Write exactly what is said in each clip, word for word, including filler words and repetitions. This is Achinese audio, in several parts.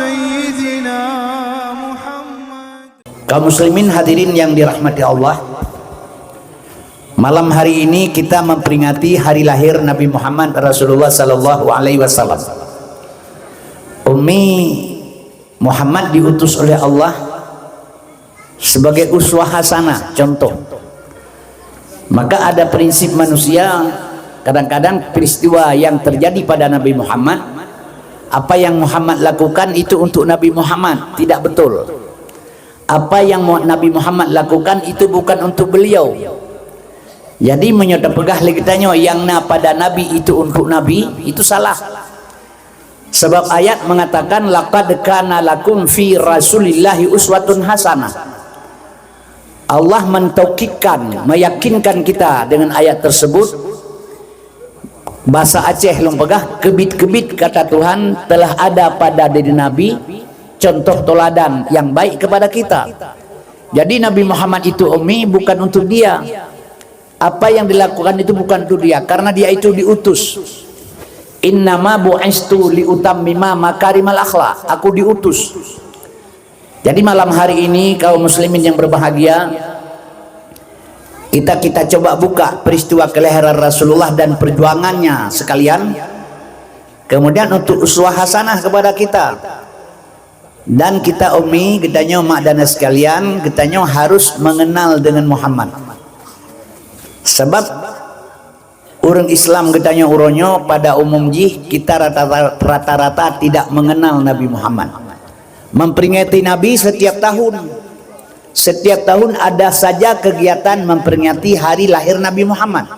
سيدنا محمد. Kaum muslimin hadirin yang dirahmati Allah, malam hari ini kita memperingati hari lahir Nabi Muhammad Rasulullah sallallahu alaihi wasallam. Ummi, Muhammad diutus oleh Allah sebagai uswah hasanah, contoh. Maka ada prinsip manusia, kadang-kadang peristiwa yang terjadi pada Nabi Muhammad, apa yang Muhammad lakukan itu untuk Nabi Muhammad, tidak betul. Apa yang Mu-, Nabi Muhammad lakukan itu bukan untuk beliau. Jadi meunyoe tapeugah lé geutanyoe nyang na pada Nabi itu untuk Nabi, itu salah. Sebab ayat mengatakan, "Laqad kana lakum fi Rasulillahi uswatun hasanah." Allah mentaukidkan, meyakinkan kita dengan ayat tersebut. Bahasa Aceh lôn peugah, keubit-keubit kata Tuhan telah ada pada diri Nabi, contoh teladan yang baik kepada kita. Jadi Nabi Muhammad itu ummi bukan untuk dia. Apa yang dilakukan itu bukan untuk dia, karena dia itu diutus. "Innama bu'istu liutammima makarimal akhlak." Aku diutus. Jadi malam hari ini, kaum muslimin yang berbahagia, kita, kita coba buka peristiwa kelahiran Rasulullah dan perjuangannya sekalian. Kemudian untuk uswah hasanah kepada kita. Dan kita ummi, geutanyoe mak dan sekalian, geutanyoe harus mengenal dengan Muhammad. Sebab ureuëng Islam geutanyoe uroe nyoe pada umum jih kita rata-, rata-rata tidak mengenal Nabi Muhammad. Memperingati Nabi setiap tahun. Setiap tahun ada saja kegiatan memperingati hari lahir Nabi Muhammad.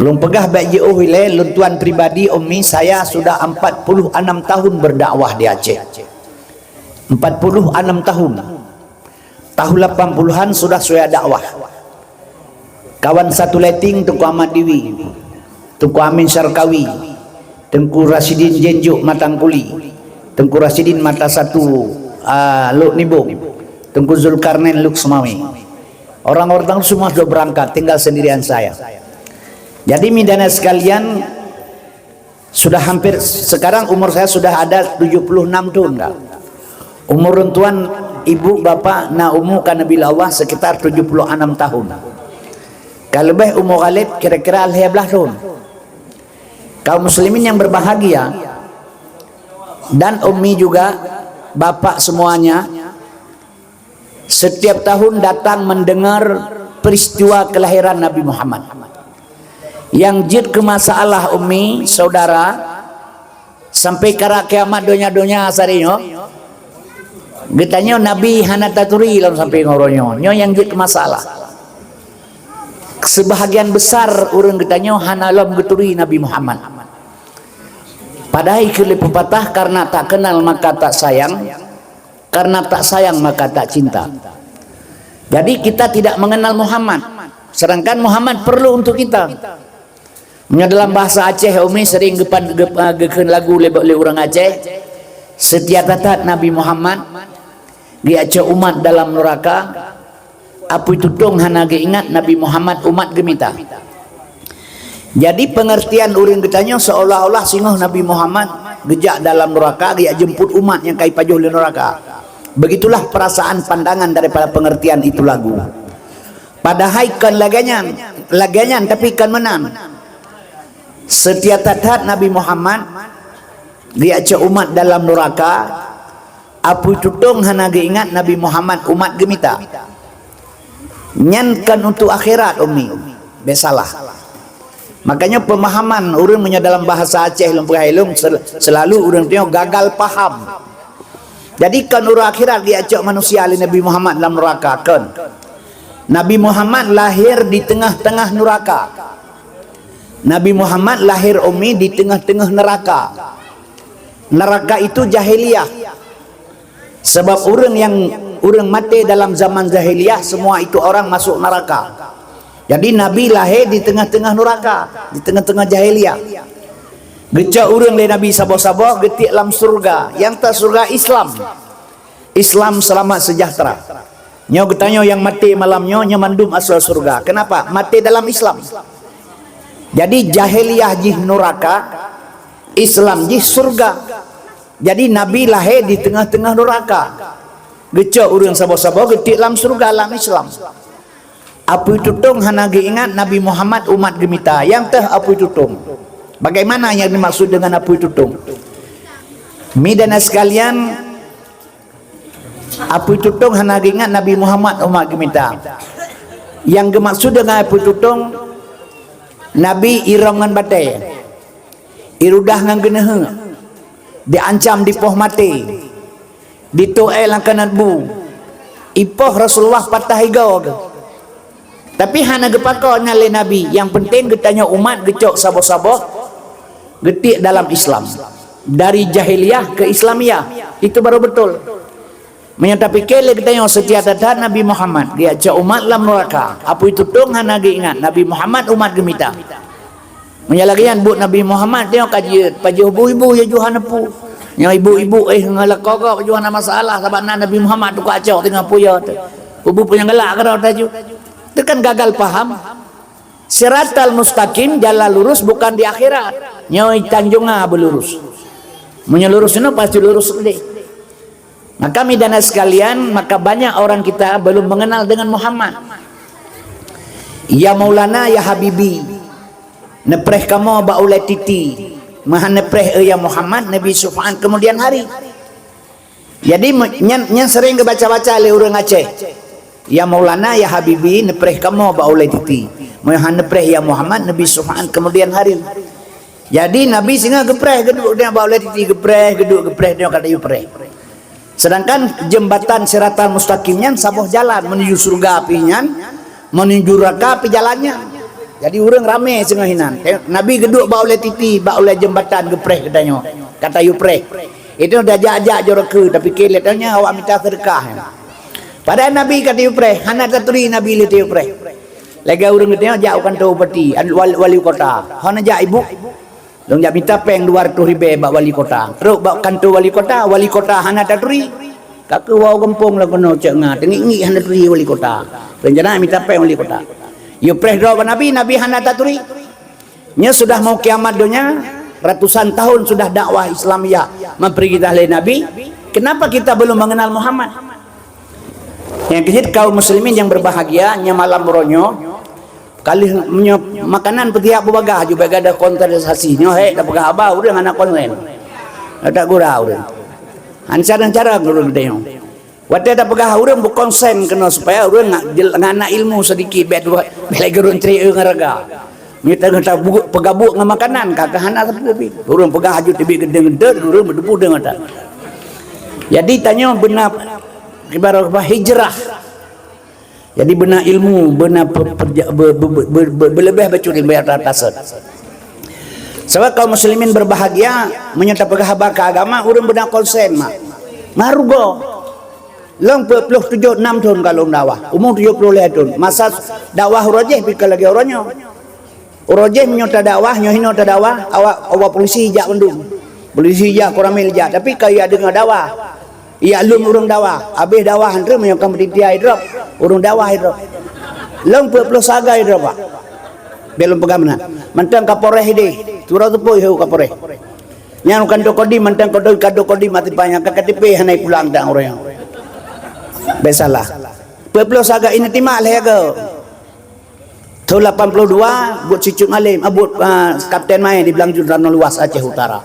Lôn peugah bék jiôh ilée, lôn tuan pribadi, ummi, saya sudah empat puluh enam tahun berdakwah di Aceh. Empat puluh enam tahun. Tahun lapan puluhan sudah saya dakwah. Kawan satu letting, Teungku Ahmad Diwi, Teungku Amin Syarkawi, Teungku Rasidin Jenjuk Matangkuli, Teungku Rasidin Mata Satu, ah, Luk Nibong, Teungku Zulkarnain Luk Seumawe. Orang-orang semua sudah berangkat, tinggal sendirian saya. Jadi, mi dan ayah sekalian, sudah hampir, sekarang umur saya sudah ada tujuh puluh enam tahun dah. Umur tuan, ibu, bapak, na umu ka neubi lé Allah sekitar tujuh puluh enam tahun. Ka leubeh umu Khalid kira-kira lhée blaih thon. Kaum muslimin yang berbahagia, dan ummi juga, bapak semuanya, setiap tahun datang mendengar peristiwa kelahiran Nabi Muhammad. Nyang jeuet keu masalah, ummi, saudara, sampai karab kiamat donya-donya saréh nyoe, geutanyoe Nabi hana taturi lom sampai ngon uroe nyoe. Nyoe nyang jeuet keu masalah. Sebahagian besar ureuëng geutanyoe hana lom geuturi Nabi Muhammad. Padahai keu lé peupatah, "Karena tak kenal maka tak sayang, karena tak sayang maka tak cinta." Jadi kita tidak mengenal Muhammad, sedangkan Muhammad perlu untuk kita. Meunyoe dalam bahasa Aceh, ummi, sering geupan-, geup-, ah, geukheun lagu lé, lé ureuëng Aceh, "Seutia that-that Nabi Muhammad, geucok umat dalam nuraka, apui tutong hana geuingat Nabi Muhammad umat geumita." Jadi pengertian ureuëng geutanyoe seolah-olah singoh Nabi Muhammad geujak dalam nuraka, geujak jemput umat nyang ka ipajoh lé nuraka. Begitulah perasaan pandangan daripada pengertian itu lagu. Padahai kon lagée nyan, lagée nyan, tapi kon meunan. Seutia that-that Nabi Muhammad, geujak cok umat dalam nuraka, apui tutong hana geuingat Nabi Muhammad umat geumita. Nyan kon untuk akhirat, ummi. Bék salah. Makanya pemahaman ureuëng meunyoe dalam bahasa Aceh lôn peugah ilong sel-, selalu ureuëng teuh gagal paham. Jadi kon uroe akhirat geujak cok manusia lé Nabi Muhammad dalam nuraka, kon. Nabi Muhammad lahir di tengah-tengah nuraka. Nabi Muhammad lahir, ummi, di tengah-tengah neraka. Neraka itu jahiliyah. Sebab ureuëng nyang, ureuëng maté dalam zaman jahiliyah, semua itu orang masuk neraka. Jadi Nabi lahé di teungoh-teungoh nuraka, di teungoh-teungoh jahiliyah. Geucok ureuëng lé Nabi saboh-saboh geutiek lam syeuruga, nyang ta syeuruga Islam. Islam selamat sejahtera. Nyoe geutanyoe nyang maté malam nyoe, nyoe mandum asoe syeuruga. Kenapa? Maté dalam Islam. Jadi jahiliyah jih nuraka, Islam jih syeuruga. Jadi Nabi lahé di teungoh-teungoh doraka. Geucok ureuëng saboh-saboh geutiek lam syeuruga lam Islam. Apui tutong hana geuingat Nabi Muhammad umat geumita. Nyang teuh apui tutong. Bagaimana yang dimaksud dengan apui tutong? Mi dan sekalian, apui tutong hana geuingat Nabi Muhammad umat geumita. Yang geumaksud dengan apui tutong, Nabi irong ngon batée, irudah ngon geuneuheuk, diancam dipoh maté, ditoe lam kanat bu, ipoh Rasulullah patah igoe geuh. Tapi hana geupako nyan lé Nabi. Yang penting geutanyoe umat geucok saboh-saboh geutiek dalam Islam. Dari jahiliyah ke Islamiyah. Itu baru betul. Meunyoe tapike lé geutanyoe seutia that-that Nabi Muhammad, geujak cok umat lam neuraka. Apui tutong hana geuingat Nabi Muhammad umat geumita. Meunyoe lagée nyan buet Nabi Muhammad, tanyoe ka jeuet, pajoh bu ibu ya Johan neupeu. Nyang ibu-ibu eh ngalako gob Johan na masalah, sabab na Nabi Muhammad tukak cok teungoh puya tu. Ubu punya galak keudroe taju. Itu kan gagal paham. Siratal mustaqim, jalan lurus bukan di akhirat. Nyoe tanjonga beulurus. Meunyoe lurus nyoe pasti lurus deh. Maka midana sekalian, maka banyak orang kita belum mengenal dengan Muhammad. Ya Maulana, ya Habibi, neupreh kamoe bak ulée titi. Meuhan neupreh, eh, ya Muhammad, Nabi syafa'at kemudian hari. Jadi, me-, nyan, nyan sering geubaca-baca lé ureuëng Aceh. Ya Maulana, ya Habibi, neupreh kamoe bak ulée titi. Meuhan neupreh, ya Muhammad, Nabi syafa'at kemudian hari. Jadi, Nabi singoh geupreh, geuduek dia bak ulée titi, geupreh, geuduek, geupreh, dia kata, "Yuk preh." Sedangkan jembatan Siratal Mustaqim nyan saboh jalan menuju syurga pih nyan, menuju neraka pih jalan nyan. Jadi, ureuëng ramé singoh hinan. Nabi geuduek bak ulée titi, bak ulée jembatan geupreh geutanyoe. Kata, "Yuk preh." Itu dah jak-jak joroke, tapi keu lé tanyoe awak mita seudeukah. Padahal Nabi ka tiyupreh, hana taturi Nabi lé tiyupreh. Lagée ureuëng geutanyoe jak u kanto bupati, an-, wal-, wali kota. Hana jak ibu. Lôn jak mita péng dua ratus ribée bak wali kota. Trok bak kanto wali kota, wali kota hana taturi. Ka keuh wau gampông lagoe nyoe cek nga, teungiek-ngiek hana taturi wali kota. Rencana mita péng wali kota. Yupreh droe bak Nabi, Nabi hana taturi. Nyoe sudah mau kiamat donya, ratusan tahun sudah dakwah Islamiyah meupeurintah lé Nabi. Kenapa kita belum mengenal Muhammad? Nyang keujeuet kaum muslimin yang berbahagia, nyoe malam uroe nyoe, ka lheueh meunyoe makanan peutiak beubagaih aju bak gadoh konsentrasi. Nyoe hék tapeugah haba ureuëng hana konsen. Hana tagura ureuëng. Hancara-hancara ureuëng teunyong. Watée tapeugah ureuëng beukonsen keunoe supaya ureuëng ngat jel-, ngat na ilmu sedikit, bék tu, bék lagée ureuëng cre ngon raga. Meunyoe tanyoe tabuet peugah buet ngon makanan, ka, ka hana sapeue pih. Ureuëng peugah aju teubiet geudeng-geudeng, ureuëng beudebu deungon that. Jadi tanyoe beuna ibarat hijrah. Jadi beuna ilmu, beuna pe-, pe-, be-, be-, be-, be-, be-, beuleubeh bacut ilmu nyang tasot. Sabab kaum muslimin berbahagia, meunyoe tapeugah haba keu agama, ureuëng beuna konsen mak. Marugo. Lôn peuet ploh tujoh nam thon ka lôn dakwah. Umu tujoh ploh lhée thon. Masa dakwah uroe jéh pih ka lagée uroe nyoe. Uroe jéh meunyoe tadakwah, nyoe hinoe tadakwah, awak, awak polisi jak mandum. Polisi jak, koramil jak, tapi ka ya deungoe dakwah. Ya lôn ureuëng dakwah. Habéh dakwah han treuk meunyoe ka meutitia idrop, ureuëng dakwah idrop. Lôn peuet ploh sagai idrop, Pak. Bék lôn peugah meunan. Mantong Kapolres ideh, surok teupôi heu Kapolres. Nyan bukan Kodim, mantong Kodim, ka Kodim mati banyak, ka K T P hana ipulang dang ureuëng. Bék salah. Peuet ploh sagai ini timak lhée go. Thon lapan ploh dua, buet Sicut Malém, ah, buet, ah, Kapten Mae di Blang Jruen Ranoh Luwas Aceh Utara.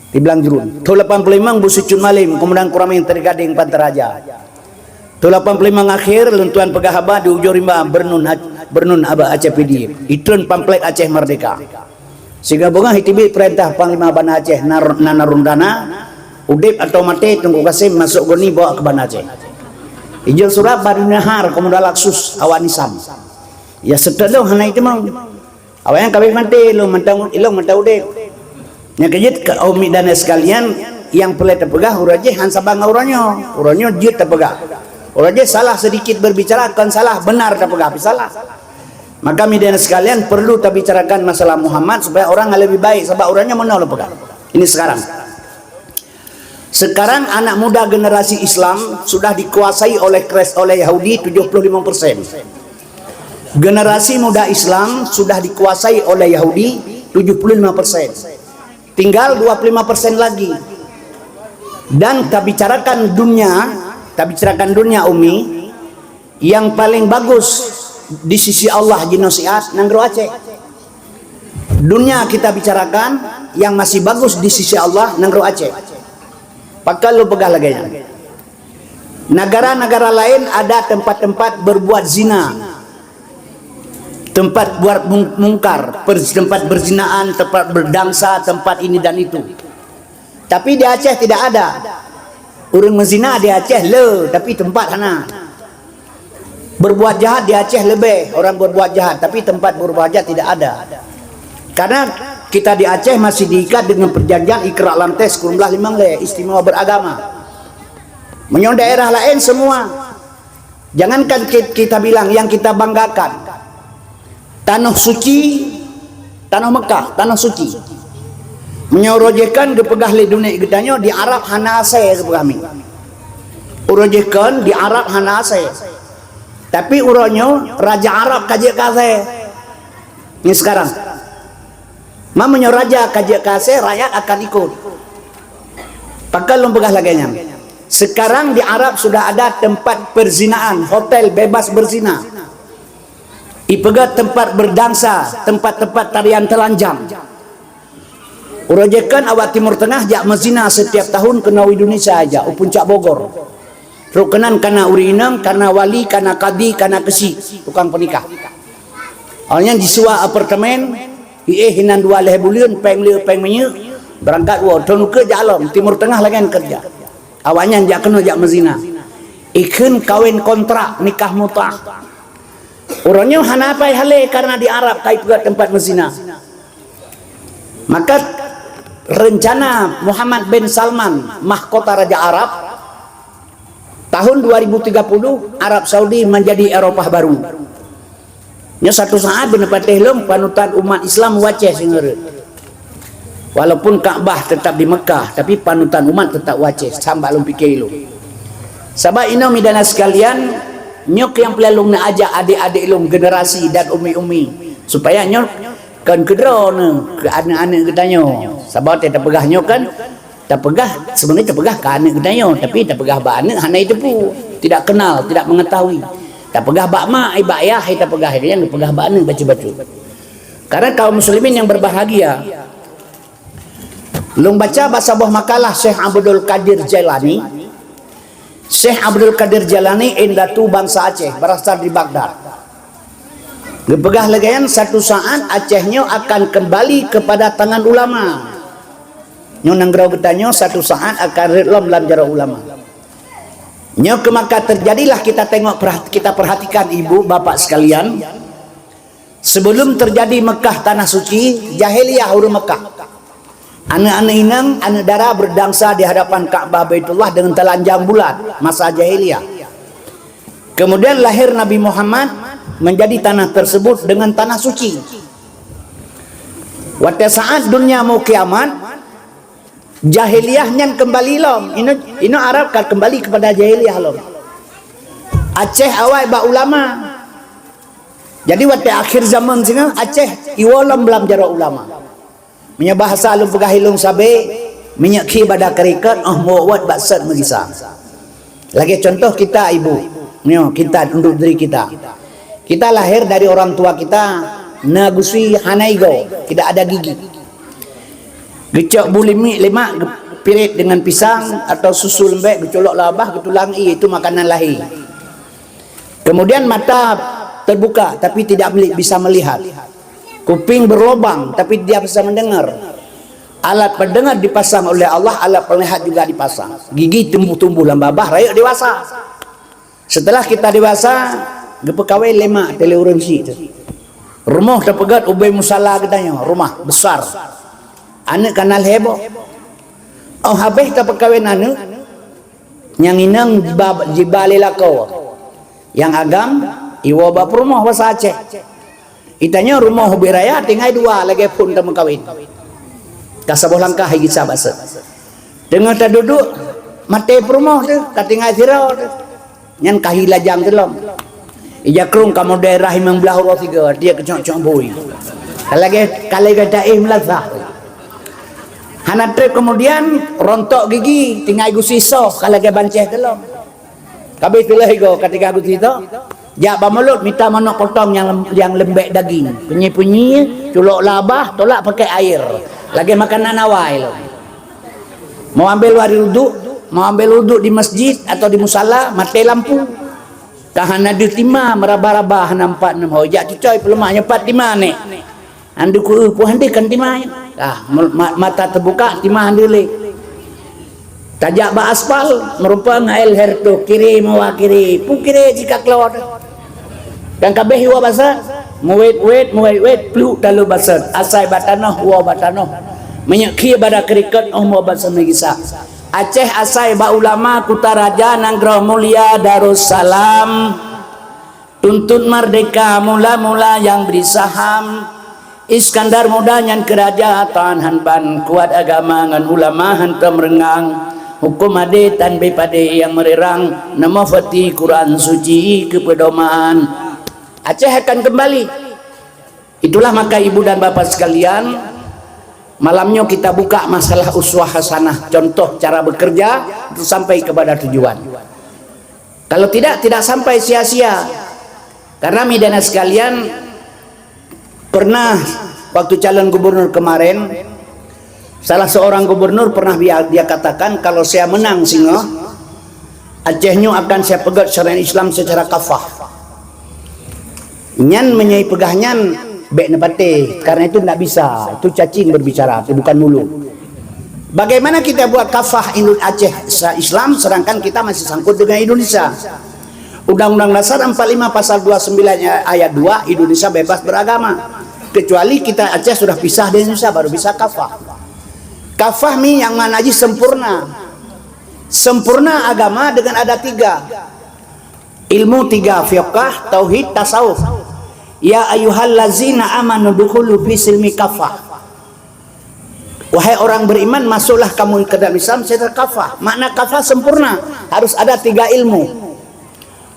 Di Blang Jruen. Thon lapan ploh limong, buet Sicut Malém, Komandan Koramil Teugadeng Pantai Raja. Thon lapan ploh limong akhir, lôn tuan peugah haba di ujong rimba Bernun Ac-, Bernun Aba Aceh Pidie. Itreun pamflet Aceh Merdeka. Siga beungoh iteubiet peurintah Panglima Banda Aceh Nar-, Nana Rundana, udeb atau maté Teungku Kasim masok goni bawa keu Banda Aceh. Ijol surat bak Nahar Komandan Laksus awak Nisam. Ya seutôt lôn hana iteumong. Awaknyan ka abéh maté, ilong mantong, ilong mantong udeb. Nyang keujeuet keu umi dan sekalian, nyang peureulée tapeugah uroe jéh han saban ngon uroe nyoe. Uroe nyoe jeuet tapeugah. Uroe jéh salah sedikit berbicara, kon salah, benar tapeugah, tapi salah. Maka midana sekalian, perlu tabicarakan masalah Muhammad supaya orang lebih baik, sabab uroe nyoe meunoe lôn peugah. Ini sekarang. Sekarang anak muda generasi Islam sudah dikuasai oleh Kres-, oleh Yahudi tujuh puluh lima persen. Generasi muda Islam sudah dikuasai oleh Yahudi tujuh puluh lima persen. Tinggal dua puluh lima persen lagi. Dan tabicarakan dunia, tabicarakan dunia, Umi, yang paling bagus di sisi Allah jinoe siat nanggroe Aceh. Dunia kita bicarakan yang masih bagus di sisi Allah nanggroe Aceh. Pakon lôn peugah lagée nyan. Negara-negara lain ada tempat-tempat berbuat zina. Tempat buat mung-, mungkar, per-, tempat berzinaan, tempat berdansa, tempat ini dan itu. Tapi di Aceh tidak ada. Ureuëng meuzina di Aceh le, tapi tempat hana. Berbuat jahat di Aceh lebih orang berbuat jahat, tapi tempat berbuat jahat tidak ada. Karena kita di Aceh masih diikat dengan perjanjian Iqra' Lantes kurang belah limong lé, istimewa beragama. Meunyoe daerah lain semua, jangankan ki-, kita bilang yang kita banggakan, tanoh suci, tanoh Mekah, tanoh suci. Meunyoe uroe jih kan geupeugah lé dunek geutanyoe di Arab hana asée geupeugah mi. Uroe jih kan di Arab hana asée. Tapi uroe nyoe raja Arab ka jeuet keu asée. Nyoe sekarang. Ma meunyoe raja ka jeuet keu asée, rakyat akan ikut. Pakon lôn peugah lagée nyan. Sekarang di Arab sudah ada tempat perzinaan, hotel bebas berzina. Ipeugah tempat berdansa, tempat-tempat tarian telanjang. Uroe jih kan awak Timur Tengah jak meuzina setiap tahun keunoe Indonesia aja, u Puncak Bogor. Trok keunan kana ureuëng inong, kana wali, kana kadi, kana keuchik, tukang peunikah. Awak nyan jisua apartemen, iéh inan dua lhée buleuen, péng le, péng minyeuk, beurangkat woe, thon ukeue jak lom, Timur Tengah lagée nyan keureuja. Awak nyan jak keunoe jak meuzina. Ikheun kawén kontrak, nikah mutah. Uroe nyoe hana pai hale karena di Arab ka ipeugah tempat meuzina. Maka rencana Muhammad bin Salman, mahkota Raja Arab, tahun dua ribu tiga puluh, Arab Saudi menjadi Eropa baru. Nyoe satu saat beuneupatéh lom panutan umat Islam u Aceh singoh rhot. Walaupun Ka'bah tetap di Mekah, tapi panutan umat tetap u Aceh, sambak lôn pike lom. Sabab inoe midana sekalian, nyoe keu nyang peureulée lôn neuajak adék-adék lôn generasi dan umi-umi, supaya nyoe kon keudroe neuh keu aneuk-aneuk geutanyoe. Sabab watée tapeugah nyoe kan, tapeugah, sebenarnya tapeugah keu aneuk geutanyoe, tapi tapeugah bak aneuk hana jiteupeue, tidak kenal, tidak mengetahui. Tapeugah bak mak, ai bak yah, ai tapeugah, nyang tapeugah bak aneuk bacut-bacut. Karena kaum muslimin yang berbahagia, lôn baca bak saboh makalah Syekh Abdul Qadir Jailani. Syekh Abdul Qadir Jailani indatu bansa Aceh, berasal dari Baghdad. Geupeugah lagée nyan, satu saat Aceh nyoe akan kembali kepada tangan ulama. Nyoe nanggroe geutanyoe satu saat akan rhot lom lam jaroe ulama. Nyoe keu maka terjadilah kita tengok, perhat-, kita perhatikan ibu bapak sekalian, sebelum terjadi Mekah tanah suci, jahiliyah ureuëng Mekah. Aneuk-aneuk inong, aneuk dara berdansa di hadapan Ka'bah Baitullah dengan telanjang bulat masa jahiliyah. Kemudian lahir Nabi Muhammad, menjadi tanah tersebut dengan tanah suci. Watée saat dunia mau kiamat, jahiliyah nyan kembali lom. Inoe, inoe Arab ka kembali kepada jahiliyah lom. Aceh awai bak ulama. Jadi watée akhir zaman singoh Aceh iwoe lom lam jaroe ulama. Meunyoe bahasa lôn peugah ilong sabe, minyeuk khi bada keurikot, óh muwot bak sot meugisa. Lagée contoh kita ibu, nyoe kita untuk diri kita. Kita lahir dari orang tua kita na geusie hana igoe, tidak ada gigi. Geucok bu limiek lemak geupirit dengan pisang atau susu lembek geuculok lam babah geutulang ié, itu makanan lahé. Kemudian mata terbuka tapi tidak meli-, bisa melihat. Kuping berlobang tapi tidak bisa mendengar. Alat pendengar dipasang oleh Allah, alat penglihat juga dipasang. Gigi tumbuh-tumbuh lam babah, rayeuk dewasa. Setelah kita dewasa, geupeukawen lé mak teuh lé ureuëng syiek teuh. Rumoh tapeugét ubé musala geutanyoe, rumah besar. Aneuk ka na lhée boh. Óh habéh tapeukawen aneuk, nyang inong jiba, jiba lé lakoe. Nyang agam iwoe bak peurumoh basa Aceh. Itanyoe rumoh ubé raya tinggai dua lagée phon tameukawen. Ka saboh langkah igisa bak sot. Teungoh taduduek maté peurumoh teuh, ka tinggai sidroe teuh. Nyan ka hi lajang teuh lom. Ija krong kamoe daerah imeumblah uroe tiga, dia keucok-cok bui. Ka lagée, ka lagée taéh meulasah. Hana treb keumudian, rontok gigi, tinggai gusi soh, ka lagée bancéh teulom. Ka abéh teuleuh igoe, ka tinggai gusi soh, jak bak mulod mita manok potong nyang lem-, nyang leumbek daging. Punyi-punyi, culok labah, tolak pakai air. Lagée makanan awai lom. Mau ambil wari uduk, mau ambil uduk di masjid atau di musala, maté lampu. Ka hana deuh tima, meuraba-raba hana empat enam ho. Jak cucoe peuleumah nyoe pat tima nèk. Andu ku peue hana deuh kan tima. Ah, ma-, ma-, mata teubuka tima hana deuh lé. Tajak bak aspal, meurumpok ngon El Herto, kiri mawa kiri, pu kiri jika keluar. Dan kabeh iwa basat, muwet-wet, muwet-wet, pluk talu basat, asai bak tanoh, uwa bak tanoh. Meunyoe khie bada keurikot, oh mua basat meugisa. Aceh asai bak ulama, kuta raja, nanggroe mulia Darussalam. Tuntut merdeka mula-mula nyang bri saham. Iskandar Muda nyan keu raja, tahan han ban kuat agama ngon ulama hantom reungang. Huköm adé tan bé padé nyang meurirang, neumoe fati Quran Suci keu peudoman. Aceh akan kembali. Itulah maka ibu dan bapak sekalian, malam nyoe kita buka masalah uswah hasanah, contoh cara bekerja untuk sampai kepada tujuan. Kalau tidak, tidak sampai sia-sia. Karena midana sekalian, pernah waktu calon gubernur kemarin, salah seorang gubernur pernah dia, dia katakan, kalau saya menang singoh, Aceh nyoe akan saya peugét syariat Islam secara kafah. Nyan meunyoe peugah nyan, bék neupatéh, karena itu ndak bisa. Itu cacing berbicara, itu bukan mulut. Bagaimana kita buat kafah Indo-, Aceh sa-, Islam, sedangkan kita masih sangkut dengan Indonesia? Undang-Undang Dasar empat lima pasal dua sembilan ayat dua, Indonesia bebas beragama. Kecuali kita Aceh sudah pisah dari Indonesia, baru bisa kafah. Kafah ni yang makna jih sempurna. Sempurna agama dengan ada tiga. Ilmu tiga, fiqah, tauhid, tasawuf. Ya ayyuhallazina amanu dukhulu fi silmi kafah. Wahai orang beriman, masuklah kamu ke dalam Islam secara kafah. Makna kafah sempurna, harus ada tiga ilmu.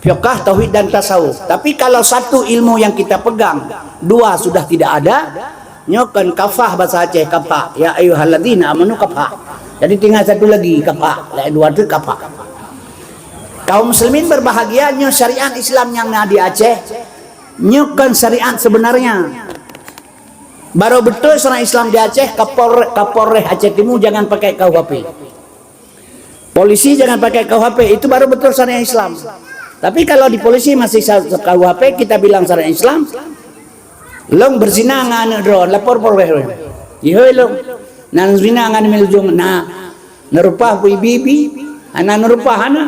Fiqah, tauhid, dan tasawuf. Tapi kalau satu ilmu yang kita pegang, dua sudah tidak ada, nyoe kon kafah bahasa Aceh, kapak. Ya ayyuhallazina amanu kapak. Jadi tinggal satu lagi kapak, lain dua tu kapak. Kaum muslimin berbahagia, nyoe syariat Islam yang na di Aceh, nyoe kon syariat sebenarnya. Baru betul syariat Islam di Aceh, Kapol-, Kapolres Aceh Timu jangan pakai K U H P. Polisi jangan pakai K U H P, itu baru betul syariat Islam. Tapi kalau di polisi masih sa-, K U H P, kita bilang syariat Islam, long berzina ngon aneuk droe, lapor polres. Ihoi long, nan zina ngon milujung na, neurupah bu ibi-ibi, ana neurupah ana,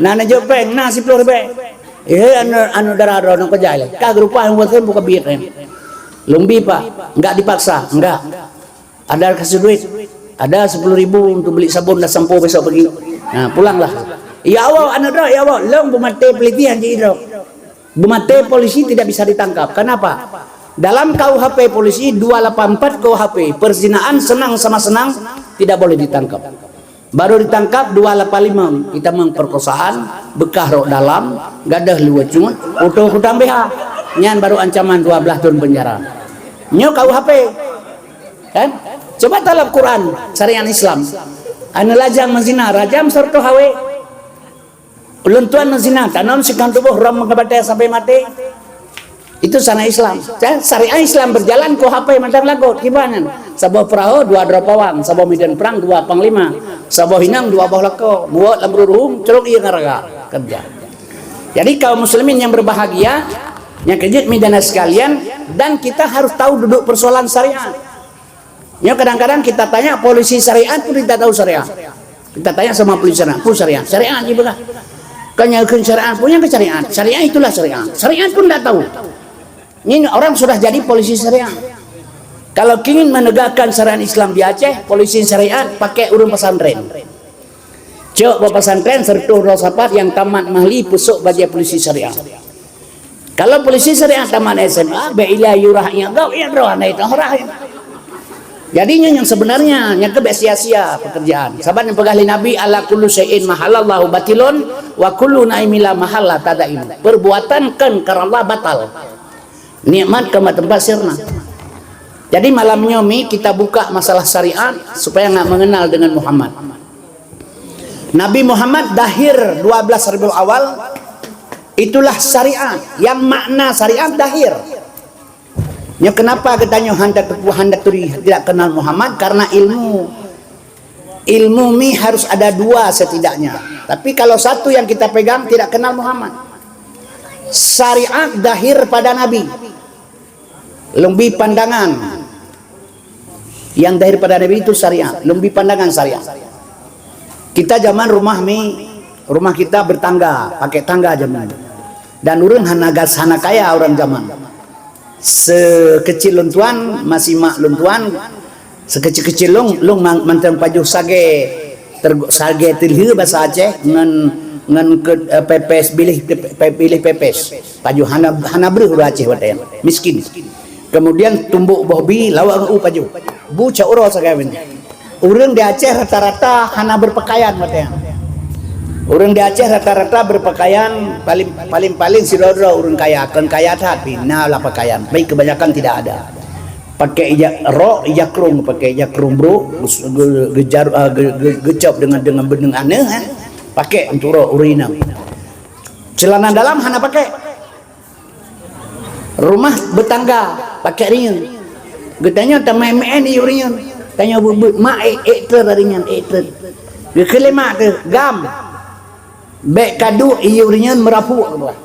na neujok péng, na siploh ribèe. Ihoi aneuk, aneuk dara droe, nang kejai lé. Ka geurupah yang buat buka biet kan. Long bi pak, enggak dipaksa, enggak. Ada kasih duit, ada sepuluh ribu untuk beli sabun dan sampo besok pagi. Nah, pulanglah. Ya Allah, aneuk droe, ya Allah, long beumaté pelitihan ji droe. Beumaté polisi tidak bisa ditangkap. Kenapa? Dalam K U H P polisi dua lapan empat K U H P, perzinaan senang sama senang tidak boleh ditangkap. Baru ditangkap dua lapan lima, kita memperkosaan, bekah rok dalam, gadoh luwa cut, foto kutang B H. Nyan baru ancaman dua belas tahun penjara. Nyoe K U H P. Kan? Coba talab Quran, syariat Islam. Aneuk lajang meuzina, rajam serta hawe. Ulôn tuan meuzina, tanom sikang tuboh rom meukabatai sampai maté. Itu syariat Islam. Kan? Syariat Islam berjalan K U H P mantong lagot. Kiban nyan? Saboh peurahô, dua droe pawang. Saboh mideuen prang, dua panglima. Saboh inong, dua boh lakoe. Muwot lam ruruhum, crok ie ngon raga. Kerja. Jadi kaum muslimin yang berbahagia, nyang keujeuet midana sekalian, dan kita harus tahu duduk persoalan syariat. Nyoe kadang-kadang kita tanya polisi syariat pun tidak tahu syariat. Kita tanya sama polisi syariat, pun syariat. Syariat je peugah. Kan nyang kheun syariat, pun nyang ke syariat. Syariat itulah syariat. Syariat pun tidak tahu. Ini orang sudah jadi polisi syariat. Kalau ingin menegakkan syariat Islam di Aceh, polisi syariat pakai ureuëng pesantren. Cok bak pesantren serta droe sapat yang tamat mahli pusok bajée polisi syariat. Kalau polisi syariat tamat S M A, bèk ilée yue rhah ié gob, ié droe hana itong rhah. Jadi nyoe nyang sebenarnya, nyang keu bèk sia-sia pekerjaan. Sabab nyang peugah lé Nabi, "Ala kullu syai'in mahallallahu batilun, wa kullu na'imin la mahala tadaimu." Perbuatan kan karena Allah batal. Nikmat keu bak teumpat sirna. Jadi malam nyoe mi kita buka masalah syariat supaya ngak mengenal dengan Muhammad. Nabi Muhammad dahir dua belas Rabiul Awal, itulah syariat. Yang makna syariat dahir. Nyoe kenapa geutanyoe hana teupeue, hana turi, tidak kenal Muhammad? Karena ilmu, ilmu mi harus ada dua setidaknya. Tapi kalau satu yang kita pegang, tidak kenal Muhammad. Syariat dahir pada Nabi. Lôn bi pandangan. Yang daripada Nabi itu syariat. Lôn bi pandangan syariat. Kita zaman rumah mi, rumah kita bertangga, pakai tangga zaman. Dan ureuëng hana gas, hana kaya orang zaman. Sekecil lôn tuan, masih mak lôn tuan, sekecil-kecil lôn, lôn man- mantong pajoh sagée, ter- sagée teulheu bahasa Aceh ngon, ngon ke, eh, pepes, bilih, pe- bilih pepes. Pajoh hana, hana breuh ureuëng Aceh watée nyan. Miskin. Kemudian tumbok boh bi lawa ngon u pajoh. Bu cak uroe sagai. Ureuëng di Aceh rata-rata hana berpakaian watée nyan. Ureuëng di Aceh rata-rata berpakaian paling, paling-paling sidroe-droe ureuëng kaya, kon kaya that, pi na lah pakaian. Tapi kebanyakan tidak ada. Pakai ija rok, ija krong, pakai ija krong brok, ge- ge- gejar- ah, ge- ge- gecop dengan, dengan beneng aneh, eh. Pakai untuk rok ureuëng inong. Celana dalam hana pakai. Rumah bertangga, pakai rinyeun. Geutanyoe tamé-mé di rinyeun. Tanyoe beuet-beuet mak ék, ék trön rinyeun, ék trön. Geukheun lé mak teuh, gam. Bék kaduek iyup rinyeun meurapuk, geupeugah.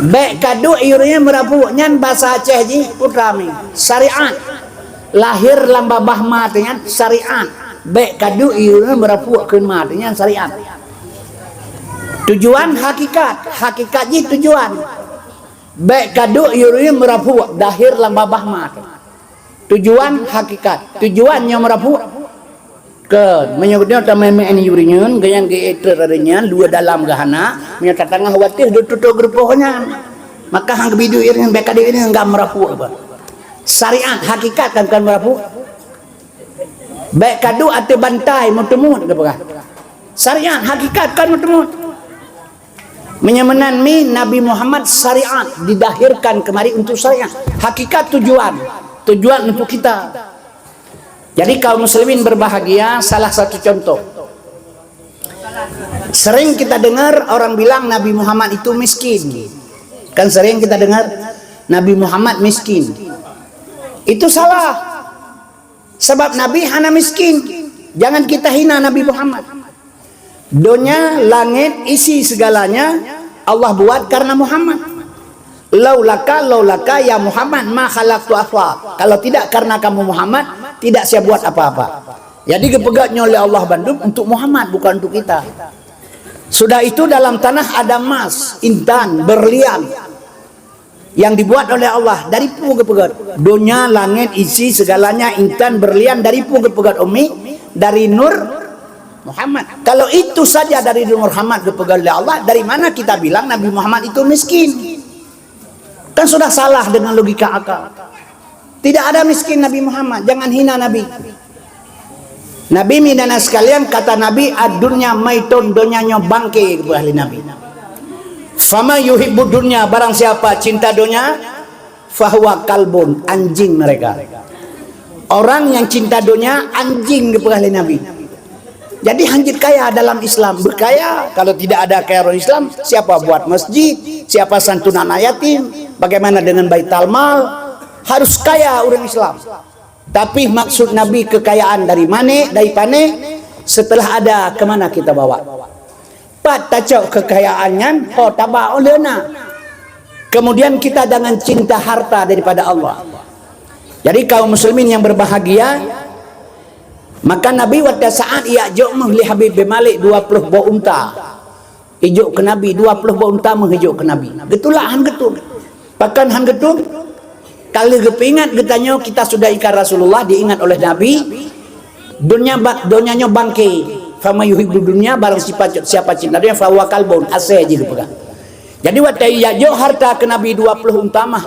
Bék kaduek iyup rinyeun meurapuk, nyan basa Aceh jih, putra mi. Syariat. Lahir lam babah ma teuh nyan syariat. Bék kaduek iyup rinyeun meurapuk keu ma teuh nyan syariat. Tujuan hakikat, hakikat jih tujuan. Bék kaduek iyup rinyeun meurapuk, dahir lam babah ma teuh. Tujuan hakikat, tujuan nyang meurapuk. Keu meunyoe nyoe tamé-mé iyup rinyeun, geuyan geuék trön rinyeun, luwa dalam geuhana, meunyoe tatangah watée deututoe geurupoh nyan. Maka han geubiduek iyup rinyeun, bék kaduek iyup rinyeun gam meurapuk apa. Syariat hakikat kan, kan meurapuk. Bék kaduek ateueh bantai meuteumut geupeugah. Syariat hakikat kan meuteumut. Meunyoe meunan mi Nabi Muhammad syariat didahirkan kemari untuk syariat. Hakikat tujuan, tujuan untuk kita. Jadi kaum muslimin berbahagia, salah satu contoh. Sering kita dengar orang bilang Nabi Muhammad itu miskin. Kan sering kita dengar Nabi Muhammad miskin. Itu salah. Sebab Nabi hana miskin. Jangan kita hina Nabi Muhammad. Donya, langit, isi segalanya Allah buat karena Muhammad. Laulaka, laulaka ya Muhammad ma khalaqtu afla. Kalau tidak karena kamu Muhammad, tidak saya buat apa-apa. Jadi geupeugét nyoe lé Allah bandum untuk Muhammad, bukan untuk kita. Sudah itu dalam tanah ada emas, intan, berlian yang dibuat oleh Allah. Dari peue geupeugét? Donya, langit, isi segalanya, intan, berlian, dari peue geupeugét, Umi? Dari Nur Muhammad. Kalau itu saja dari Nur Muhammad geupeugét oleh Allah, dari mana kita bilang Nabi Muhammad itu miskin? Kan sudah salah dengan logika akal. Tidak ada miskin Nabi Muhammad, jangan hina Nabi. Nabi, mi dan sekalian, kata Nabi, "Ad-dunya maitun, donya nyoe bangke," geupeugah lé Nabi. "Fama yuhibbu dunya, barang siapa cinta donya, fahuwa kalbun, anjing mereka." Orang yang cinta donya, anjing geupeugah lé Nabi. Jadi hanjeuet kaya dalam Islam. Berkaya, kalau tidak ada kaya orang Islam, siapa buat masjid, siapa santunan anak yatim, bagaimana dengan baital mal? Harus kaya orang Islam. Tapi maksud Nabi kekayaan dari manéh, dari panéh, setelah ada, kemana kita bawa? Pat tacok kekayaan nyan, ho taba óh lheueh na. Kemudian kita jangan cinta harta daripada Allah. Jadi kaum muslimin yang berbahagia, maka Nabi watée saat ijok méuh lé Habib bin Malik dua puluh boh unta. Ijok keu Nabi, dua puluh boh unta méuh ijok keu Nabi. Geutulak han geutueng. Pakon han geutueng? Ka lheueh geupeuingat geutanyoe kita sudah ikat Rasulullah, diingat oleh Nabi. Dunia ba-, dunia nyoe bangke. Fama yuhibbu dunya, barang siapa, siapa cinta dunia, fahuwa kalbun, asée jih geupeugah. Jadi watée ijok harta keu Nabi dua puluh unta emas,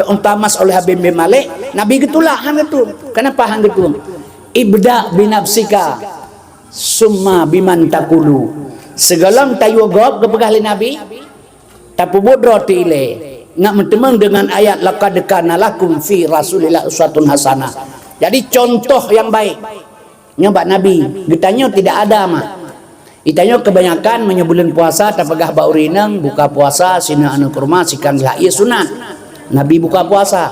unta emas oleh Habib bin Malik, Nabi geutulak han geutueng. Kenapa han geutueng? Ibda binafsika, summa biman takulu. Sigohlom tayue gob geupeugah lé Nabi, tapeubuet droe teuh ilée. Nak meuteumèe deungon ayat, "Laqad kana lakum fi Rasulillah uswatun hasanah." Jadi, contoh nyang baik nyoe bak Nabi. Geutanyoe tidak ada, mak. Geutanyoe kebanyakan meunyoe buleuen puasa tapeugah bak ureueng inong, buka puasa sineuk aneuk kurma sikang gleh ie sunat. Nabi buka puasa.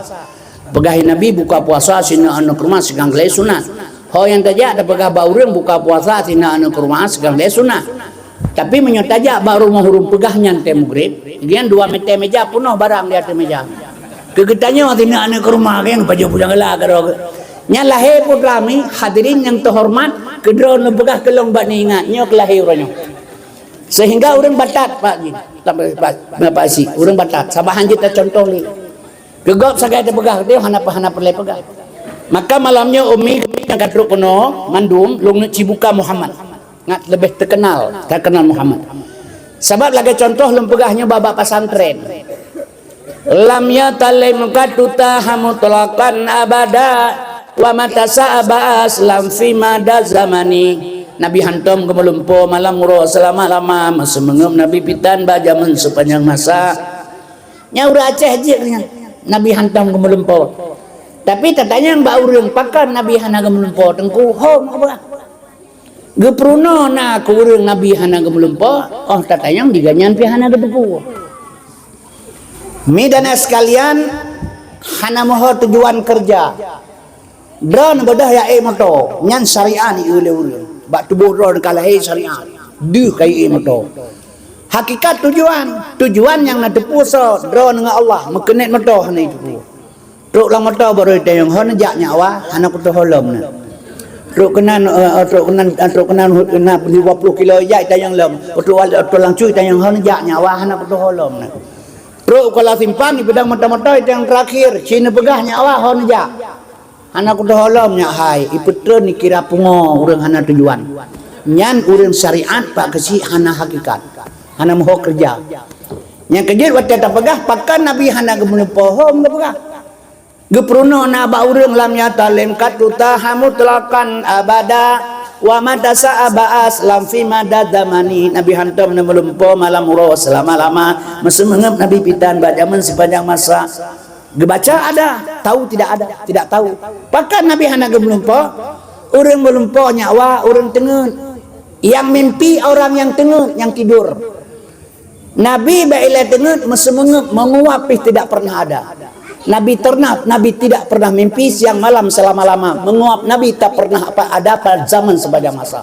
Peugah Nabi buka puasa sineuk aneuk kurma sikang gleh sunat. Ho nyang tajak tapeugah bak ureueng buka puasa sineuk aneuk kurma sikang gleh sunat. Tapi meunyoe tajak bak rumoh ureueng peugah nyan tée mugreb, nyan dua mètè mèja peunoh barang di ateueh mèja. Keu geutanyoe sineuk aneuk kurma, nyang pajoh pulang gala keudroe. Nyan lahé putra mi, hadirin nyang teuhoreumat, keudroe neupeugah keu lôn bak ni ingat, nyoe keu lahé uroe nyoe. Sehingga ureueng batat, Pak Ji, Pak, Pak, Pak Haji, ureueng batat, saban han jeuet tacontoh lé. Keu gob sagai tapeugah, dia hana, hana peureulée peugah. Maka malam nyoe umi nyang ka trok keunoe mandum, lôn neuk cibuka Muhammad. Ngat leubeh teukeunal, teukeunal Muhammad. Sabab lagée contoh lôn peugah nyoe bak, bak pesantren. Lam yatalim katuta hamutlaqan abada, wa mata sa'aba aslam fi mada zamani. Nabi hantom geumeulumpo malam uroe seulama-lama, meuseumeungeup Nabi pitan bak jameun sepanjang masa. Nyan ureueng Aceh jeuet nyan. Nabi hantom geumeulumpo. Tapi tatanyong bak ureueng pakon Nabi hana geumeulumpo, Teungku, hom apa? Geupeurunoe na keu ureueng Nabi hana geumeulumpo, oh tatanyong di gobnyan pih hana geuteupeue. Mi dan sekalian, hana meuho tujuan keureuja. Droeneuh beudôh jak ék moto, nyan syariat ni lé ureueng. Bak tuboh droeneuh ka lahé syariat. Deuh ka ék moto. Hakikat tujuan, tujuan nyang na teupeue soe, droeneuh ngon Allah, meukeunet moto hana teupeue. Trok lam moto baru tanyong, "Ho neujak nyak wa?" "Hana kutoh ho lom na." Trok keunan, eh, trok keunan, eh, trok keunan, na dua ploh kilo ijak tanyong lom. Trok wal-, trok lam cui tanyong, "Ho neujak nyak wa?" "Hana kutoh ho lom na." Trok Kuala Simpang, ipeudong moto-moto, tanyong terakhir, "Ci neupeugah nyak wa, ho neujak?" "Hana kutoh ho lom nyak hai." Ipeutreun, ikira pungo ureueng hana tujuan. Nyan ureueng syariat pak keuchik hana hakikat. Hana meuho keureuja. Nyang keujeuet watée tapeugah, pakon Nabi hana geumeulumpo, hom geupeugah. Geupeurunoe na bak ureueng lam yatalim katuta hamutlaqan abada, wa mata sa'aba aslam fi mada zamani. Nabi hantom neumeulumpo malam uroe seulama-lama, meuseumeungeup Nabi pitan bak jameun sepanjang masa. Geubaca ada, tahu tidak ada, tidak tahu. Pakon Nabi hana geumeulumpo? Ureueng meulumpo nyak wa, ureueng teungeut. Yang mimpi orang yang teungeut, yang tidur. Nabi bak ilée teungeut meuseumeungeup, meunguap pih tidak pernah ada. Nabi ternah, Nabi tidak pernah mimpi siang malam selama-lama. Meunguap Nabi tak pernah apa ada pada zaman sepanjang masa.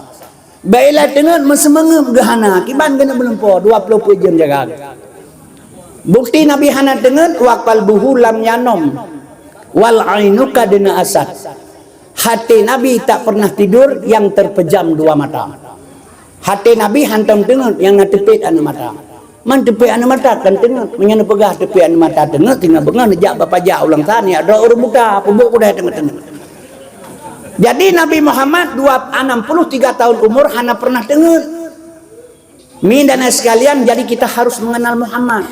Bak ilée teungeut meuseumeungeup geuhana, kiban geuneuk meulumpo, dua ploh peuet jeuem jaga. Bukti Nabi hana teungeut, wa qalbuhu lam yanom, wal ainu qad na'asat. Hati Nabi tak pernah tidur, yang terpejam dua mata. Hati Nabi hantom teungeut, nyang na teupet aneuk mata. Man teupet aneuk mata kan teungeut. Meunyoe neupeugah teupet aneuk mata teungeut, tinggai beungoh neujak bak pajak ulang tahun, ya, droe ureueng buta, peubuet kudai teungeut-teungeut. Jadi Nabi Muhammad dua, enam puluh tiga tahun umur hana pernah teungeut. Mi dan sekalian, jadi kita harus mengenal Muhammad.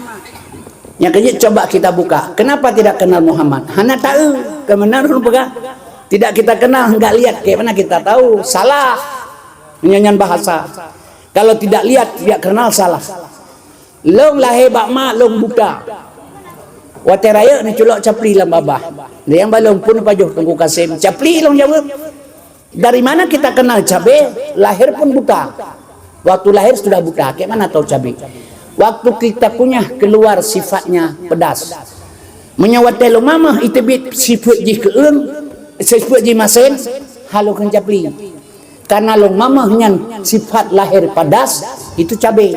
Nyang keujeuet coba kita buka. Kenapa tidak kenal Muhammad? Hana tahu. Keumeunang ureueng peugah, tidak kita kenal, enggak lihat, kayak mana kita tahu? Salah. Nyan, nyan bahasa. Kalau tidak lihat, tidak kenal, salah. Lôn lahé bak mak lôn buta. Watée rayeuk neuculok capli lam babah. Nyang balong pun pajoh Teungku Kasem, capli lôn jaweueb. Dari mana kita kenal cabe? Lahir pun buta. Waktu lahir sudah buta, kayak mana tahu cabe? Waktu kita kunyah keluar sifatnya pedas. Meunyoe watée lôn mamah iteubiet sifeuet jih keueung, sifeuet jih masen, halo kheun capli. Karena lôn mamah nyan sifat lahir padas, itu cabe.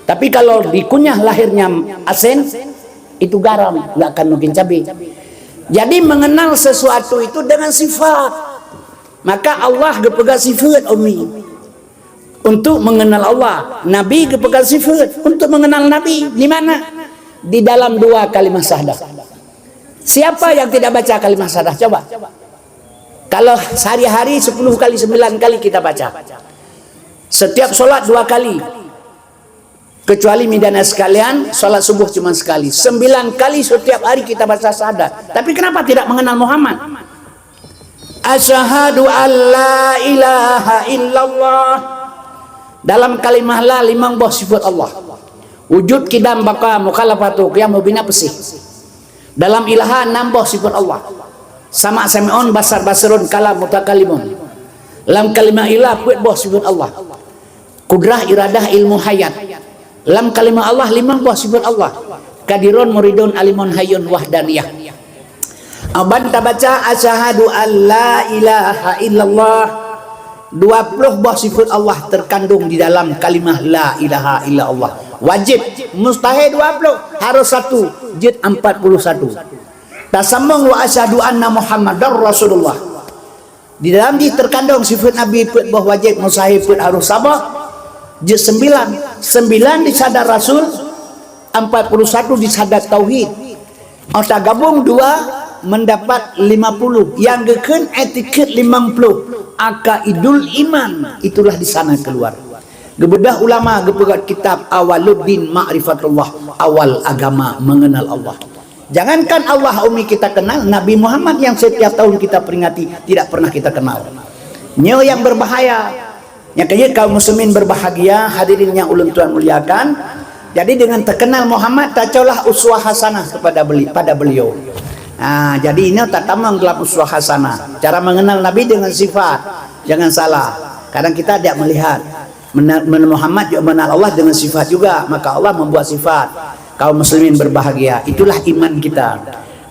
Tapi kalau dikunyah lahirnya asen, itu garam, nggak akan mungkin cabe. Jadi mengenal sesuatu itu dengan sifat. Maka Allah geupeugah sifeuet, Umi. Untuk mengenal Allah, Nabi geupeugah sifeuet. Untuk mengenal Nabi, di mana? Di dalam dua kalimah syahadah. Siapa yang tidak baca kalimah syahadah? Coba. Kalau sehari-hari sepuluh kali, sembilan kali kita baca. Setiap solat dua kali. Kecuali mi dan sekalian, solat subuh cuma sekali. Sembilan kali setiap hari kita baca syahadat. Tapi kenapa tidak mengenal Muhammad? Asyhadu an la ilaha illallah. Dalam kalimah la limong boh sifat Allah. Wujud, qidam, baqa, mukhalafatu, qiyam, mubina, peusih. Dalam ilaha enam boh sifat Allah. Sama', sami'un, basar, basirun, kalam, mutakalimun. Lam kalimah ilah peuet boh sifat Allah. Kudrah, iradah, ilmu, hayat. Lam kalimah Allah limong boh sifat Allah. Qadirun, muridun, alimun, hayyun, wahdaniyah. Aban tabaca asyhadu an la ilaha illallah, dua puluh boh sifat Allah terkandung di dalam kalimah la ilaha illallah. Wajib, mustahil dua puluh, harus satu, jeuet empat puluh satu. Tasambong wa asyhadu anna Muhammadar Rasulullah. Di dalam jih terkandung sifat Nabi peuet boh wajib, mustahil peuet harus saboh, jeuet sembilan. Sembilan di syahadat Rasul, empat puluh satu di syahadat tauhid. Oh, tagabung dua mendapat lima puluh. Yang geukheun etiket limong puluh. Aqaidul iman, itulah di sana keluar. Geubeudôh ulama geupeugah kitab Awaluddin Ma'rifatullah, awal agama mengenal Allah. Jangankan Allah umi kita kenal, Nabi Muhammad yang setiap tahun kita peringati tidak pernah kita kenal. Nyoe yang berbahaya. Nyang keujeuet kaum muslimin berbahagia, hadirin yang ulôn tuan muliakan. Jadi dengan terkenal Muhammad, tacolah uswah hasanah kepada beli, pada beliau. Ha, jadi ini tatamong dalam uswah hasanah. Cara mengenal Nabi dengan sifat. Jangan salah. Kadang kita tidak melihat. Mena-, men-, Muhammad juga mengenal Allah dengan sifat juga, maka Allah membuat sifat. Kaum muslimin berbahagia. Itulah iman kita.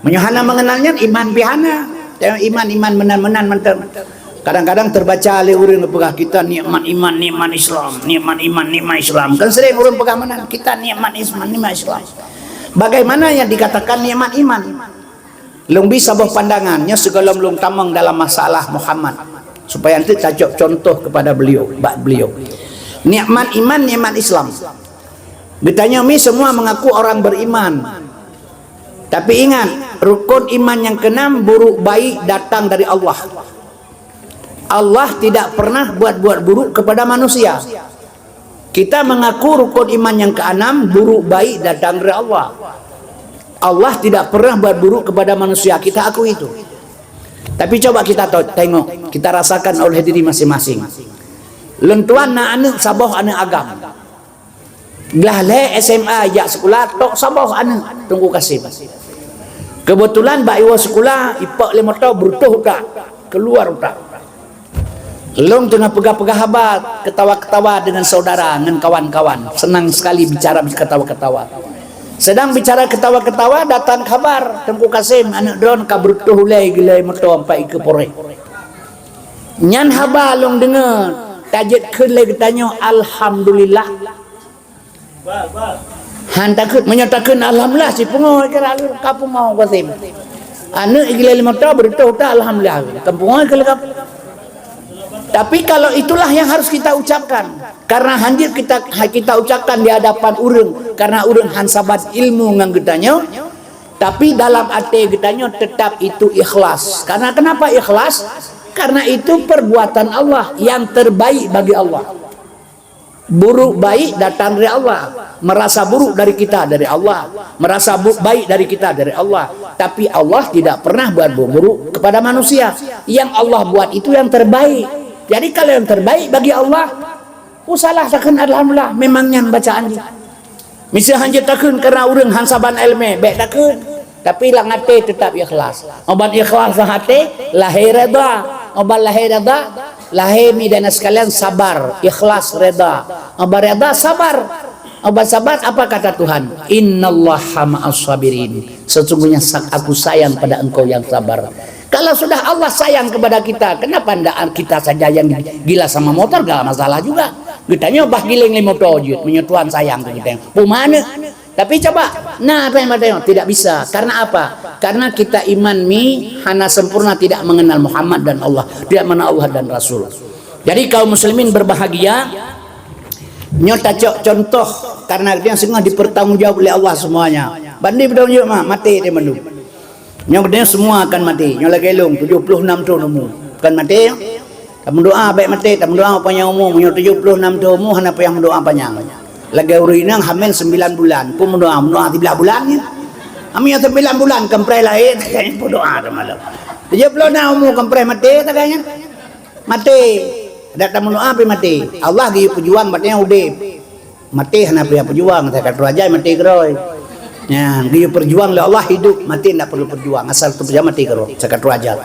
Meunyoe hana mengenal nyan, iman pih hana. Tengok iman, iman meunan-meunan mantong. Kadang-kadang terbaca lé ureuëng peugah, "Kita nikmat iman, nikmat Islam, nikmat iman, nikmat Islam." Kan sering ureuëng peugah meunan, "Kita nikmat Islam, nikmat Islam." Bagaimana yang dikatakan nikmat iman? Lôn bi saboh pandangan, nyoe sigohlom lôn tamong dalam masalah Muhammad, supaya nanti tacok contoh kepada beliau, bak beliau. Nikmat iman, nikmat Islam. Geutanyoe mi semua mengaku orang beriman. Tapi ingat, rukun iman yang keenam, buruk baik datang dari Allah. Allah tidak pernah buat-buat buruk kepada manusia. Kita mengaku rukun iman yang keenam, buruk baik datang dari Allah. Allah tidak pernah buat buruk kepada manusia, kita akui itu. Tapi coba kita to-, tengok, kita rasakan oleh diri masing-masing. Lôn tuan na aneuëk saboh aneuëk agam. Glah lhée S M A jak sekolah, tok saboh aneuëk Teungku Kasim. Kebetulan bak iwoe sekolah, ipok lé moto, beureutoh utak, keluar utak. Lôn teungoh peugah-peugah haba, ketawa-ketawa dengan saudara, ngon kawan-kawan. Senang sekali bicara ketawa-ketawa. Sedang bicara ketawa-ketawa, datang kabar, Teungku Kasim, aneuëk droen ka beureutoh ulée geulée moto ampai ikeue poreh. Nyan haba lôn deungoe, tajeuet kheun lé geutanyoe, alhamdulillah. Han takheun, meunyoe takheun alhamdulillah, sipungoe kira ka pungoe Qasim. Aneuëk igilee lima ta beureutoh ta alhamdulillah. Kan pungoe keu leuka. Tapi kalau itulah yang harus kita ucapkan, karena hanjeuet kita kita ucapkan di hadapan ureuëng, karena ureuëng han sabat ilmu ngon geutanyoe, tapi dalam até geutanyoe tetap itu ikhlas. Karena kenapa ikhlas? Karena itu perbuatan Allah yang terbaik bagi Allah. Buruk baik datang dari Allah. Merasa buruk dari kita dari Allah. Merasa bu- baik dari kita dari Allah. Tapi Allah tidak pernah buat buruk kepada manusia. Yang Allah buat itu yang terbaik. Jadi kalau yang terbaik bagi Allah, usahlah takheun alhamdulillah. Memang nyan bacaan jih. Miseu hanjeuet takheun karena ureuëng han saban ilmu, bék takheun. Tapi lam até tetap ikhlas. Obat ikhlas lam até, lahé reda. Obat lahé reda, lahé mi dan sekalian sabar, ikhlas, reda. Obat reda, sabar. Obat sabar, apa kata Tuhan? Innallaha ma'as sabirin. Sesungguhnya sa- aku sayang pada engkau yang sabar. Kalau sudah Allah sayang kepada kita, kenapa ndak kita saja yang gila sama motor, gak masalah juga. Geutanyoe bah giléng lé motor jeuet, meunyoe Tuhan sayang keu geutanyoe. Peue makna? Tapi coba, na apa yang bertanya? Tidak bisa. Karena apa? Karena kita iman mi hana sempurna, tidak mengenal Muhammad dan Allah, tidak mengenal Allah dan Rasul. Jadi kaum muslimin berbahagia, nyoe tacok contoh karena dia sengah dipertanggungjawab oleh Allah semuanya. Bandi bertanggung jawab mah, mati dia mandum. Nyoe geutanyoe semua akan mati. Nyoe lagée lôn tujuh puluh enam thon umu. Bukan mati, ya? Tameudoa bék mati, tameudoa panyang umu. Nyoe tujuh puluh enam thon umu hana payah meudoa panyang. Lagée ureuëng inong hamil sembilan bulan, pun meudoa, meudoa tibelah bulan, ya. Hamil sembilan bulan, kempreh lahé, peudoa tu malam. Tujuh puluh enam umu kempreh mati, takanya. Mati. Dak tameudoa pi mati. Allah geuyue peujuang batée udeb. Maté hana payah peujuang, sakaratul ajal maté keudroe. Nyan, geuyue peujuang lé Allah hidup, maté ndak perlu peujuang, asal teupeujuang maté keudroe, sakaratul ajal.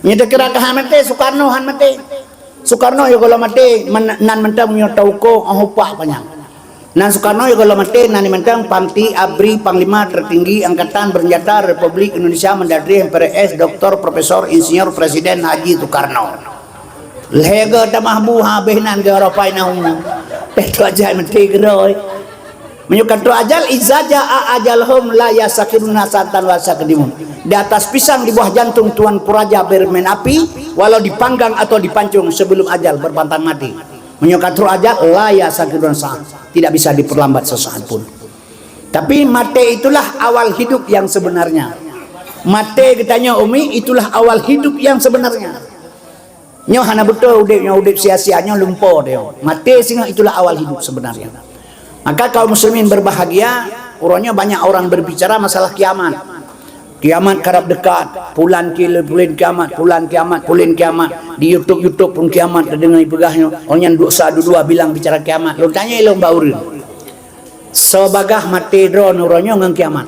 Meunyoe takira ka han maté, Soekarno han maté. Soekarno yoh gohlom maté, men-, nan mantong meunyoe tauko, oh, upah panyang. Nan Soekarno yoh gohlom maté, nan mantong Panti Abri Panglima Tertinggi Angkatan Bersenjata Republik Indonesia Mendatri M P R S Doktor Profesor Insinyur Presiden Haji Soekarno. Lhée go tamah bu habéh nan geuropai nahu. Teuh tu aja meuti geuroi. Meunyoe ka trok ajal, "Iza jaa ajaluhum la yastakhiruna sa'atan wa la yastaqdimun." Di atas pisang di bawah jantung Tuanku Raja bermain api, walau dipanggang atau dipancung sebelum ajal berpantang mati. Meunyoe ka trok ajal, la yastakhiruna sa'ah, tidak bisa diperlambat sesaat pun. Tapi maté itulah awal hidup yang sebenarnya. Maté geutanyoe umi itulah awal hidup yang sebenarnya. Nyoe hana beutôi udeb, nyoe udeb sia-sia, nyoe lumpo teuh. Maté singoh itulah awal hidup sebenarnya. Maka kaum muslimin berbahagia, uroe nyoe banyak orang berbicara masalah kiamat. Kiamat karab dekat, pulan kil-, pulen kiamat, pulan kiamat, pulen kiamat. Di YouTube-YouTube pun kiamat, tadeungoe ipeugah nyoe. Oh nyan dosa dua-dua bilang bicara kiamat. Lôn tanyong lôn bak ureueng. Soe bagah maté droeneuh uroe nyoe ngon kiamat?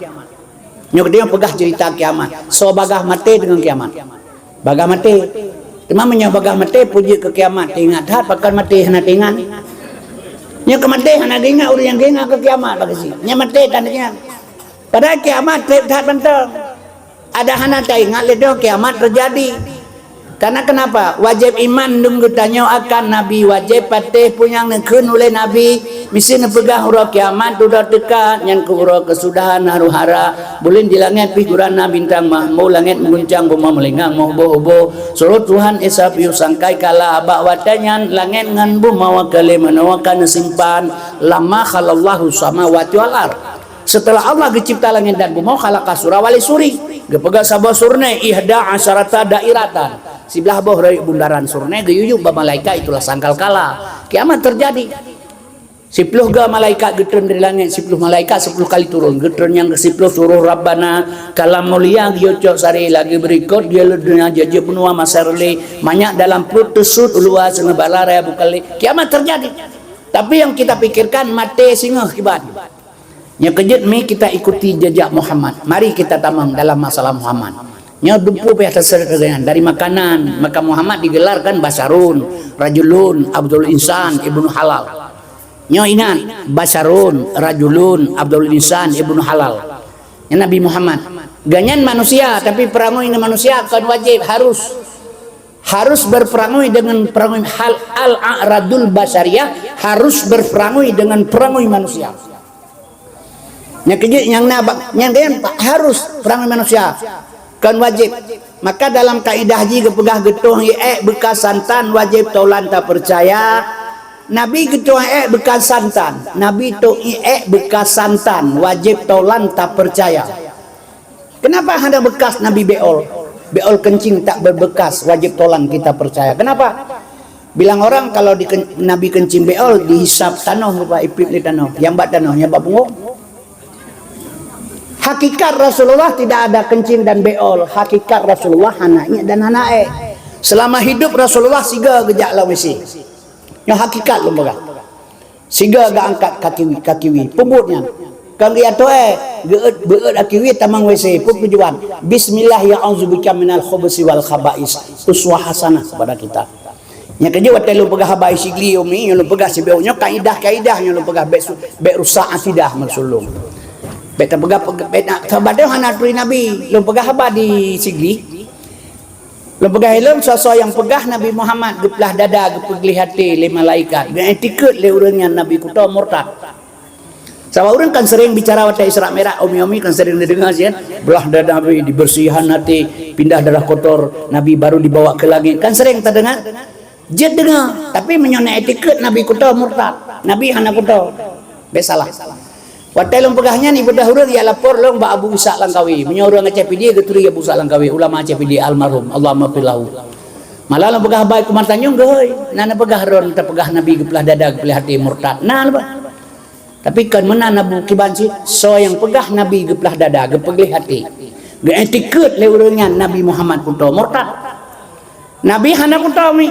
Nyoe geutanyoe peugah cerita kiamat. Soe bagah maté deungon kiamat? Bagah maté. Teuma meunyoe bagah maté, peue jeuet keu kiamat teuingat that, pakon maté hana teuingat? Nyoe keu maté hana geuingat, ureueng nyang geuingat keu kiamat bak geuchik. Nyoe maté tan teuingat. Padahai kiamat treb that mantong. Adak hana taingat lé dong kiamat teujadi. Karena kenapa? Wajéb iman dum geutanyoe akan Nabi, wajéb patéh peue nyang neukheun uleh Nabi. Miseue neupeugah uroe kiamat dudoe teuka, nyan keu uroe keusudahan haru hara. Buleuen di langét pih gurana bintang mahmo, langét meuguncang bumoe meulingang meuhubô-hubô. Surot Tuhan Isa piôh sangkai kala, bak watée nyan langét ngon bumoe ka lé meunoe ka neusimpan lamma khalaqallahu samawati wal ard. Seuteulah Allah geucebta langét dan bumoe, khalaqa sura wa li suri. Geupeugah saboh surnée, ihda asyarata dairatan. Siblaih boh rayeuk bundaran surnée geuyue yub bak malaikat, itulah sangkal kala. Kiamat teujadi. Siploh go malaikat geutreun dari langét, siploh malaikat siploh kali turun. Geutreun nyang keusiploh suroh Rabbana, kalam mulia geuyue cok sari lagi beurikot geuyue leudeunyan jeuet jeuet beunua masa reulée, manyak dalam pruet teusut uluwa seungeubala raya bukalé. Kiamat teujadi. Tapi yang kita pikirkan maté singoh kiban. Nyoe keujeuet mi kita ikuti jejak Muhammad. Mari kita tamong dalam masalah Muhammad. Nyoe dumpeue payah taseureudeunan dari makanan, maka Muhammad digelarkan basyarun, rajulun, abdul insan, ibnu halal. Nyoe ingat, basyarun, rajulun, abdul insan, ibnu halal. Nyoe Nabi Muhammad. Gobnyan manusia, tapi peurangui ngon manusia kon wajéb, harus. Harus berperangui dengan perangui hal al-a'radul basyariyah, harus berperangui dengan perangui manusia. Nyang keujeuet nyang na bak nyang deungon harus peurangui manusia, kon wajéb. Maka dalam kaidah jih geupeugah geutueng iék beukas santan wajéb taulan tapeucaya. Nabi geutueng iék beukas santan, Nabi tueng iék beukas santan wajéb taulan tapeucaya. Kenapa hana beukas Nabi beol? Beol keuncing tak berbekas, wajéb taulan kita percaya. Kenapa? Bilang orang kalau di, Nabi keuncing beol dihisab tanoh rupa ipip lé tanoh, nyang bak tanoh, nyang bak punggong. Hakikat Rasulullah tidak ada keuncing dan beol. Hakikat Rasulullah hana iék dan hana ék. Selama hidup Rasulullah siga geujak lam W C. Nyoe hakikat lôn peugah. Siga geuangkat kaki wi, kaki wi, peubuet nyan. Kon geuatoe, geuet, beuet kaki wi tamong W C, peue tujuan? Bismillah ya auzubika minal khubusi wal khaba'is. Uswah hasanah kepada kita. Nyang keujeuet watée lôn peugah haba Isigli umi, nyoe lôn peugah sibeuet nyoe kaidah-kaidah nyoe lôn peugah bék su-, bék rusak akidah maksud lôn. Bék tapeugah, bék nak sabat hana turi Nabi. Lôn peugah haba di Sigli. Lôn peugah ilôn soe-soe nyang peugah Nabi Muhammad geuplah dada geupeugleh até lé malaikat, geuiktikeuet lé ureuëng nyan Nabi kuto murtad. Sabab ureuëng kan sering bicara watée Isra Mi'raj, umi-umi kan sering neudeungoe sian, blah dada Nabi, dibeursihan até, pindah darah kotor, Nabi baru dibawa ke langit. Kan sering tadeungoe? Jeuet deungoe, tapi meunyoe na iktikeuet Nabi kuto murtad, Nabi hana kuto. Bék salah. Watée lôn peugah nyan, ibeudôh ureuëng jak lapor lôn bak Abu Ishaq Langkawi. Meunyoe ureuëng Aceh Pidie geuturi Abu Ishaq Langkawi, ulama Aceh Pidie almarhum, Allahumma fir lahu. Malah lôn peugah haba Kumantanjong geuhôi, na neupeugah ron tapeugah Nabi geuplah dada geuplah até murtad. Na leubeh. Tapi kon meunan Abu kiban cit, soe nyang peugah Nabi geuplah dada, geupeugleh até, geuiktikeuet lé ureuëng nyan Nabi Muhammad kuto murtad. Nabi hana kuto mi.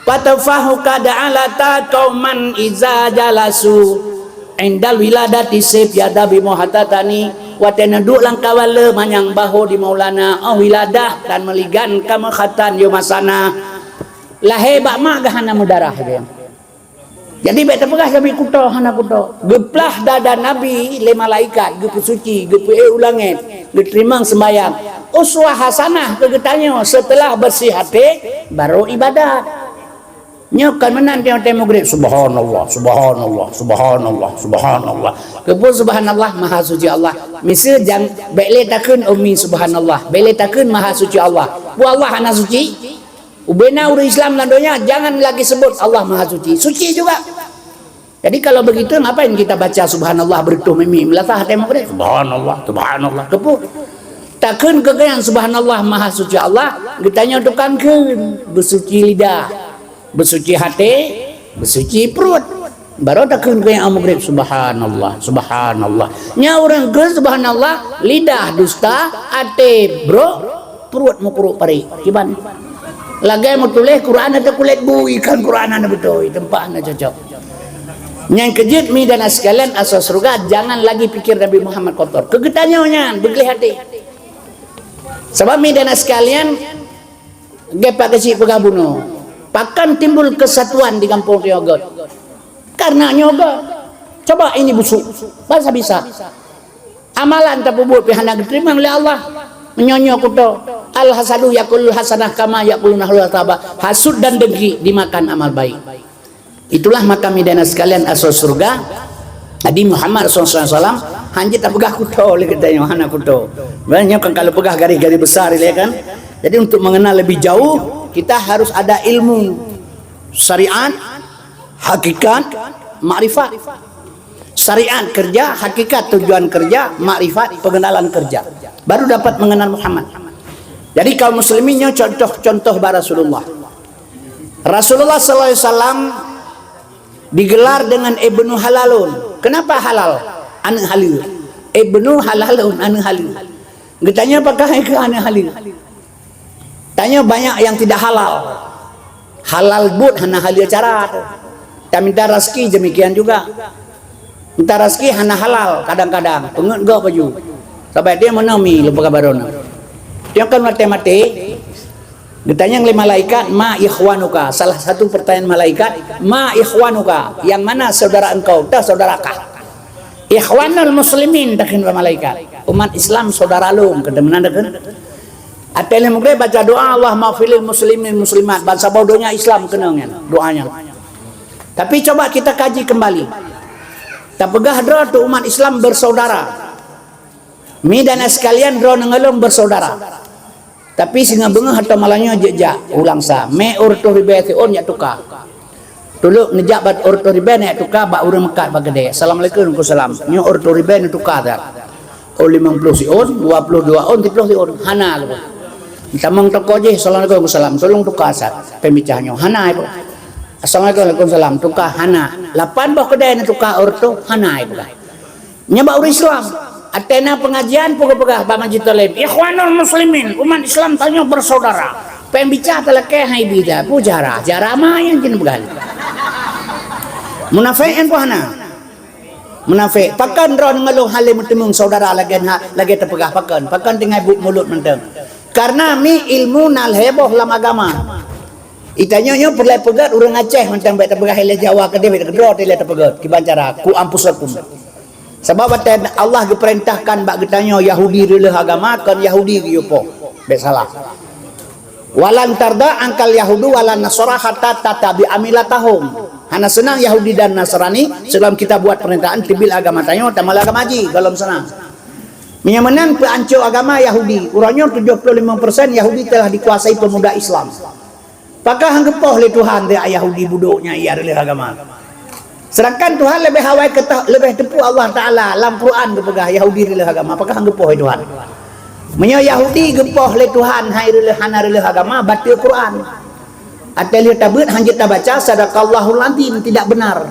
Fatafahu qad alata qauman iza jalasu. Indal wiladati sif yada bi muhatatani, watée neuduek lam kawan le manyang baho di Maulana, oh wiladah dan meuligan ka meukhatan yôh masana. Lahé bak mak geuh hana meudarah lé. Jadi bék teupeugah Nabi kuto, hana kuto. Geuplah dada Nabi lé malaikat, geupeusuci, geupeuék u langét, geuteurimong seumbahyang. Uswah hasanah keu geutanyoe seuteulah beureuséh até, barô ibadat. Nyoe kon meunan tieb-tieb maghrib, subhanallah, subhanallah, subhanallah, subhanallah. Keupeue subhanallah, maha suci Allah. Miseue jang bék lé takheun umi subhanallah, bék lé takheun maha suci Allah. Peue Allah hana suci? Ubena ureuëng Islam lam donya jangan lagi sebut Allah maha suci. Suci juga. Jadi kalau begitu ngapain kita baca subhanallah beureutoh mimi meulasah até maghrib? Subhanallah, subhanallah. Keupeue? Takheun keu geuhnyan subhanallah maha suci Allah, geutanyoe tukang kheun, beusuci lidah. Beusuci até, beusuci pruet. Barô takheun keu nyang maghrib, subhanallah, subhanallah. Nya ureuëng kheun subhanallah, lidah dusta, até brok, pruet meukurok parék. Kiban. Lagée meutuléh Quran ateueh kulét bui, kon Quran hana beutôi, teumpat hana cocok. Nyang keujeuet mi dan sekalian asoe syeuruga, jangan lagi pikir Nabi Muhammad kotor. Keu geutanyoe nyan, beugleh até. Sabab mi dan sekalian, Geupak geuchik peugah bunoe, pakon timbul keusatuan di gampông tanyoe göt? Kareuna nyoe göt. Coba ini busuk, bansa bisa. Amalan tapeubuet pih hana geuteurimong lé Allah. Meunyoe nyoe kuto, al-hasadu yakulul hasanah kama yakulun ahlul tabah. Hasut dan dengki dimakan amal baik. Itulah maka mi dan sekalian asoe syeuruga. Jadi Muhammad sallallahu alaihi wasallam hana jeuet tapeugah kuto lé geutanyoe, hana kuto. Banyak kan kalau peugah garis-garis besar lé kan. Jadi untuk mengenal lebih jauh, kita harus ada ilmu syariat, hakikat, makrifat. Syariat kerja, hakikat tujuan kerja, makrifat pengenalan kerja. Baru dapat mengenal Muhammad. Jadi kaum muslimin nyoe contoh-contoh bak Rasulullah. Rasulullah sallallahu alaihi wasallam digelar dengan Ibnu Halalun. Kenapa halal? Aneuk haleue. Ibnu Halalun, aneuk haleue. Geutanyoe pakon keu aneuk haleue? Tanyoe banyak yang tidak halal. Halal buet hana haleue cara tu. Taminta rezeki demikian juga. Minta rezeki hana halal kadang-kadang, peungeut gob baju. Sabab dia meunoe mi lupa kabar na. Dia kan maté-maté, geutanyong lé malaikat, "Ma ikhwanuka?" Salah satu pertanyaan malaikat, "Ma ikhwanuka?" Yang mana saudara engkau? Tah saudara kah? Ikhwanul muslimin, takheun bak malaikat. Umat Islam saudara lôn, kata meunan takheun. Até lheuh maghrib baca doa, "Allahumma fil muslimin muslimat." Bansa boh donya Islam keunong nyan, doa nyan. Tapi coba kita kaji kembali. Tapeugah droe tu umat Islam bersaudara. Mi dan sekalian droe ngon lôn bersaudara. Tapi singoh beungoh atau malam nyoe jejak ulang sa. Mé ureutoh ribée siôn jak tuka. Tulok neujak bak ureutoh ribée neujak tuka bak ureuëng meukat bak keudée. Assalamualaikum, waalaikumsalam. Nyoe ureutoh ribée neutuka that. Oh limong ploh siôn, dua ploh dua ôn, siplôh siôn. Hana lé. Tamong toko jih, assalamualaikum, waalaikumsalam. Tolong tuka sat. Pembicah nyoe. Hana ibu. Assalamualaikum, waalaikumsalam. Tuka hana. Lapan boh keudée neutuka ureutoh, hana ibu. Nyan bak ureuëng Islam. Ateueh na pengajian peugah-peugah bak majlis taklim. Ikhwanul muslimin, umat Islam tanyoe bersaudara. Péng bica talakée hai bida, peue cara? Cara ma nyang jeuet peugah. Munafék nyan peue hana? Munafék. Pakon droe ngon lôn hana lé meuteumeung saudara lagée na, lagée tapeugah pakon? Pakon tinggai buet mulut mantong? Karena mi ilmu na lhée boh lam agama. Itanyoe nyoe peureulée peugét ureuëng Aceh mantong bék tapeugah ilée Jawa keudeh bék keudroe ilée tapeugét kiban cara ku anfusakum. Sabab watée Allah geupeurintahkan bak geutanyoe Yahudi reuleuh agama kon Yahudi geuyue poh. Bék salah. Walan tarda angkal Yahudu walan Nasara hatta tatabi amilatahum. Hana seunang Yahudi dan Nasrani sebelum kita buat perintahan tibil agama tanyoe tamal agama ji golom seunang. Meunyoe meunan peuanco agama Yahudi, uroe nyoe tujoh ploh limong persen Yahudi telah dikuasai pemuda Islam. Pakah han geupoh lé Tuhan teuh Yahudi budok nyang ia reuleueh agama. Sedangkan Tuhan leubeh awai keutah, leubeh teupeu Allah Taala lam Quran geupeugah Yahudi reuleueh agama. Pakah han geupoh lé Tuhan. Meunyoe Yahudi geupoh lé Tuhan hai reuleueh hana reuleueh agama, bateue Quran. Ateueh lheueh tabeuet han jeuet tabaca sadaqallahul azim, tidak benar.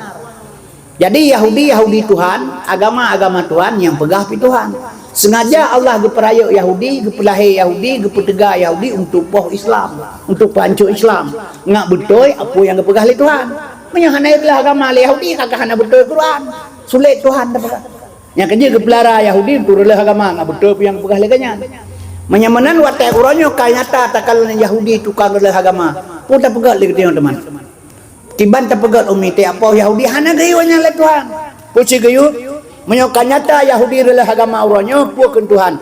Jadi Yahudi, Yahudi Tuhan, agama, agama Tuhan nyang peugah pi Tuhan. Sengaja Allah geupeurayeuk Yahudi, geupeulahé Yahudi, geupeuteuga Yahudi untuk poh Islam, untuk peuhanco Islam. Ngat beutôi apa nyang geupeugah lé Tuhan. Meunyoe hana ieulah agama lé Yahudi, kakah hana beutôi Quran. Sulet Tuhan tapeugah. Nyang keujeuet geupeulara Yahudi untuk reuloh agama, nggak beutôi peue nyang peugah lagée nyan. Meunyoe meunan watée uroe nyoe ka nyata takalon Yahudi tukang reuloh agama, peue tapeugah lé geutanyoe teuma. Kiban tapeugah umi teuh apoh Yahudi hana geuyue nyan lé Tuhan. Peue cit geuyue? Meunyoe ka nyata Yahudi reuloh agama uroe nyoe, peue kheun Tuhan?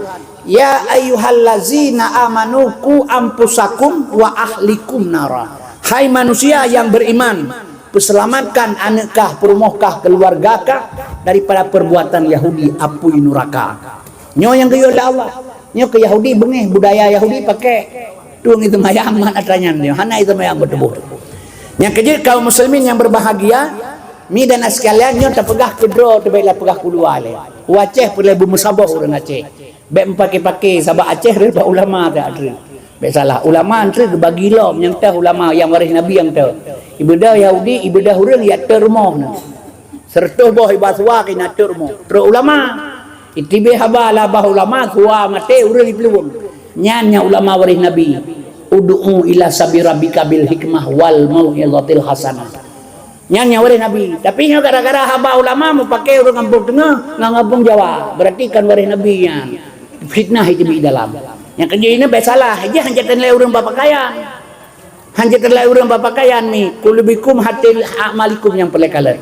"Ya ayyuhallazina amanu qu anfusakum wa ahlikum nara." Hai manusia yang beriman, peuseulamatkan aneuëk kah, peurumoh kah, keuluwarga kah daripada perbuatan Yahudi apui nuraka. Nyoe nyang geuyue lé Allah. Nyoe keu Yahudi beungéh, budaya Yahudi pakai. Tueng itu mayang mana tanya dia, hana itu mayang beuteuboh. Nyang keujeuet kaum muslimin yang berbahagia, mi dan sekalian nyoe tapeugah keudroe teubaiklah peugah keuluwa lé. U Aceh peureulée beumeusaboh ureuëng Aceh. Bék meupaké-paké sabab Aceh reuba ulama tak treuk. Bék salah, ulama treuk bagi lom nyang teuh ulama nyang waréh Nabi nyang teuh. Ibadah Yahudi, ibadah ureuëng yak teuh rumoh na. Seratus boh iba suwa keu ina teuh rumoh. Trok ulama. Itibé haba labah ulama suwa maté ureuëng iplueng. Nyan nyang ulama waréh Nabi. Ud'u ila sabi rabbika bil hikmah wal mau'izatil hasanah. Nyan nyang waréh Nabi. Tapi nyoe gara-gara haba ulama meupaké ureuëng gampông teungoh ngon gampông Jawa. Berarti kan waréh Nabi nyan. Fitnah itu di dalam. Nyang keujeuet ini bae salah. Ijih hanjeuet lé ureuëng bapakaian. Hanjeuet lé ureuëng bapakaian mi. Kulubikum hatil a'malikum nyang peureulée kalon.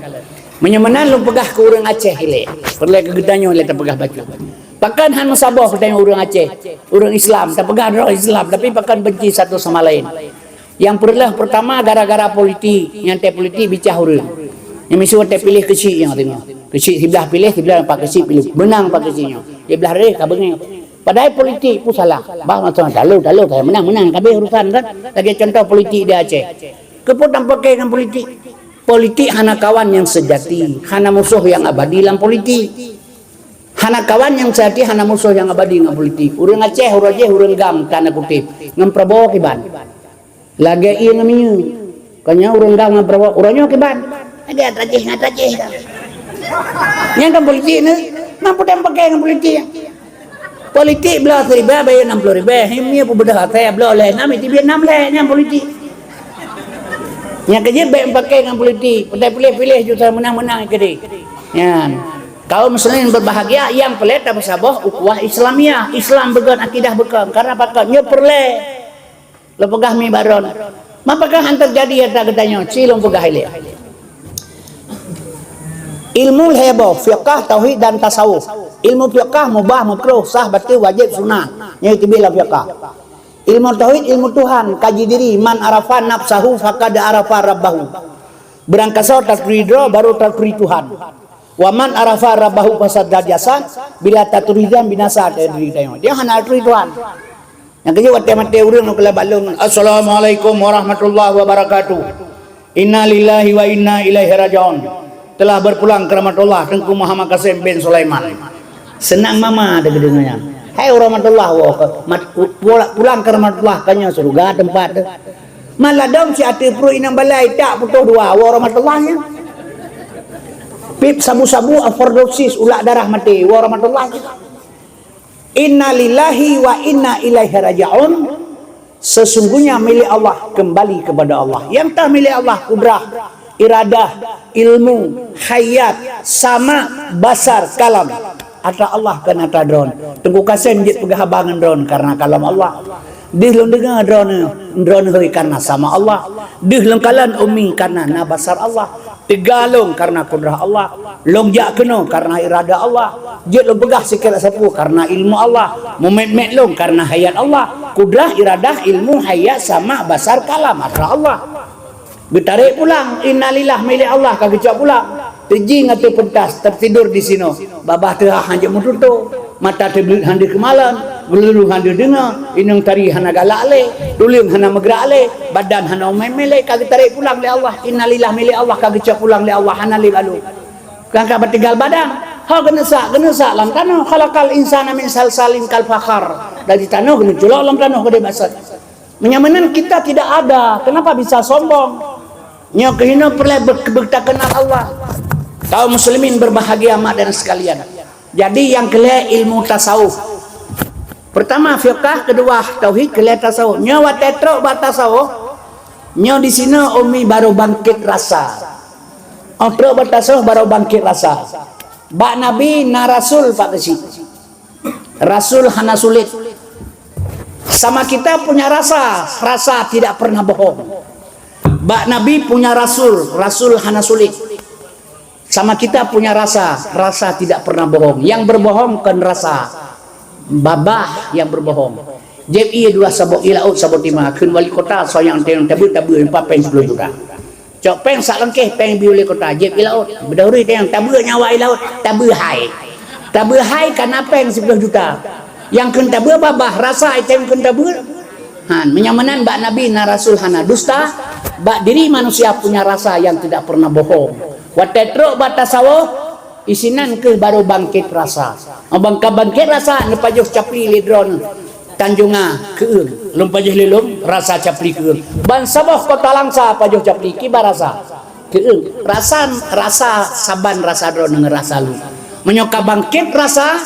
Meunyoe meunan lôn peugah keu ureuëng Aceh ilée. Peureulée keu geutanyoe lé tapeugah bacut. Pakon han meusaboh geutanyoe ureuëng Aceh. Ureuëng Islam. Tapeugah droe Islam. Tapi pakon benci satu sama lain. Nyang peureulée pertama gara-gara politik, nyang teuh politik bicah ureuëng. Nyang miseue teuh piléh keuchik nyang teungoh. Keuchik siblah piléh, siblah pak keuchik piléh. Beunang pak keuchik nyoe. Siblah réh ka beungéh. Padahai politik pun salah. Bah masa talo-talo saya menang-menang kabeh urusan kan. Lagi contoh politik di Aceh. Keupeue tampakée ngon politik? Politik hana kawan yang sejati, hana musuh yang abadi dalam politik. Hana kawan yang sejati, hana musuh yang abadi ngon politik. Ureuëng Aceh, ureuëng Aceh, ureuëng GAM tanda kutip. Ngon Prabowo kiban. Lagée ié ngon minyeuk. Kanya ureuëng gam ngon peureuwa, ureuëng nyoe kiban. Ada tajih ngon tajih kan. Nyang kan politik ni, mampu dan pakai ngon politik. Politik belah seribu bayar enam puluh ribu. Himia pun bedah saya belah oleh enam itu biar enam leh nyang politik. Nyang keujeuet baik pakai ngon politik. Petai pilih-pilih juta menang-menang keudeh. Nyan. Kaum muslimin berbahagia yang pelet apa saboh ukhuwah Islamiyah. Islam beukon akidah beukon. Karena pakon nyoe peureulée. Lôn peugah mi baron. Mapakah han teujadi ata geutanyoe? Ci lôn peugah ilée. Ilmu lhée boh, fiqah, tauhid dan tasawuf. Ilmu fiqah mubah, makruh, sah, batil, wajib, sunat. Nyoe teubiet lam fiqah. Ilmu tauhid, ilmu Tuhan, kaji diri, man arafa nafsahu faqad arafa rabbahu. Beurangkasoe taturi droe baru taturi Tuhan. Wa man arafa rabbahu fasadda jasad, bila taturi Tuhan binasa diri tanyoe. Dia hana taturi Tuhan. Nyang keujeuet watée maté ureuëng lôn keulah bak lôn, "Assalamualaikum warahmatullahi wabarakatuh. Inna lillahi wa inna ilaihi raji'un. Telah berpulang ke rahmatullah Teungku Muhammad Kasim bin Sulaiman." Seunang mama teudeungoe nyan. Hai rahmatullah woe ke, mat-, pu-, pulang ke rahmatullah ka nyoe syeuruga teumpat teuh. Malah dong si ateueh pruet inong balai tak putôh dua, woe rahmatullah nyan. Pip sabu-sabu overdosis ulak darah maté, woe rahmatullah nyan. Inna lillahi wa inna ilaihi raji'un. Sesungguhnya milik Allah, kembali kepada Allah. Nyang teuh milik Allah, kudrah, iradah, ilmu, hayat, sama, basar, kalam. Atra Allah kon atra droen. Teungku Kasem jeuet peugah haba ngon droen karena kalam Allah. Deuh lôn deungoe droen, droen hôi karena sama Allah. Deuh lôn kalon umi karena na basar Allah. Teuga lôn karena kudrah Allah. Lôn jak keunoe karena irada Allah. Jeuet lôn peugah sikira sapeue karena ilmu Allah. Mumet-met lôn karena hayat Allah. Kudrah, iradah, ilmu, hayat, sama, basar, kalam, atra Allah. Geutarek pulang, innalillah milék Allah ka geucok pulang. Teujing ateueh peuntas, teutidur disinoe. Babah teuhah hanjeuet meututoe. Mata teubleuet han deuh keumalon, geululu han deuh deungoe, inong tari hana galak lé, tuleueng hana meugrak lé, badan hana umai-umai lé, ka geutarek pulang lé Allah. Innalillah milék Allah ka geucok pulang lé Allah, hana lé balo. Kan ka beutinggal badan. Ha geuneusak, geuneusak lam tanoh. Khalaqal insana min salsalin kal fakhar. Dari tanoh geuneuculok lam tanoh keudeh basot. Meunyoe meunan kita tidak ada, kenapa bisa sombong? Nyoe keuhinoe peureulée be-, beutakeunal Allah. Kaum muslimin berbahagia mak dan sekalian. Jadi nyang keulhée ilmu tasawuf. Pertama fiqah, kedua tauhid, keulhée tasawuf. Nyoe watée trok bak tasawuf, nyoe disinoe umi baru bangkit rasa. Oh, trok batasoe baru bangkit rasa. Bak Nabi na rasul, Pak Keuchik. Rasul hana sulit. Sama kita punya rasa, rasa tidak pernah bohong. Bak Nabi punya rasul, rasul hana sulit. Sama kita punya rasa, rasa tidak pernah bohong. Yang berbohong bukan rasa, babah yang berbohong. Jép ie dua saboh, ie laôt saboh timah, kheun wali kota, soe nyang teuntèe tabeue, tabeue, empat péng sepuluh juta. Cok péng sak langkéh, péng bie wali kota, jép ie laôt. Beudôh rih teuntèe tabeue nyawa ie laôt, tabeue hai. Tabeue hai kana péng sepuluh juta. Nyang kheun tabeue babah, rasa ai teuntèe kheun tabeue. Han, meunyoe meunan bak Nabi na rasul hana dusta, bak diri manusia punya rasa yang tidak pernah bohong. Watèe trok bak tasawuf, isinan keuh baru bangkit rasa. Bangka bangkit rasa, neupajoh capli lé droeneuh. Tanjunga keueung, lôn pajoh lé lôn rasa capli keueung. Ban saboh kota Langsa pajoh capli kiban rasa. Keueung, rasa, rasa saban rasa droeneuh ngon rasa lôn. Meunyoe ka bangkit rasa,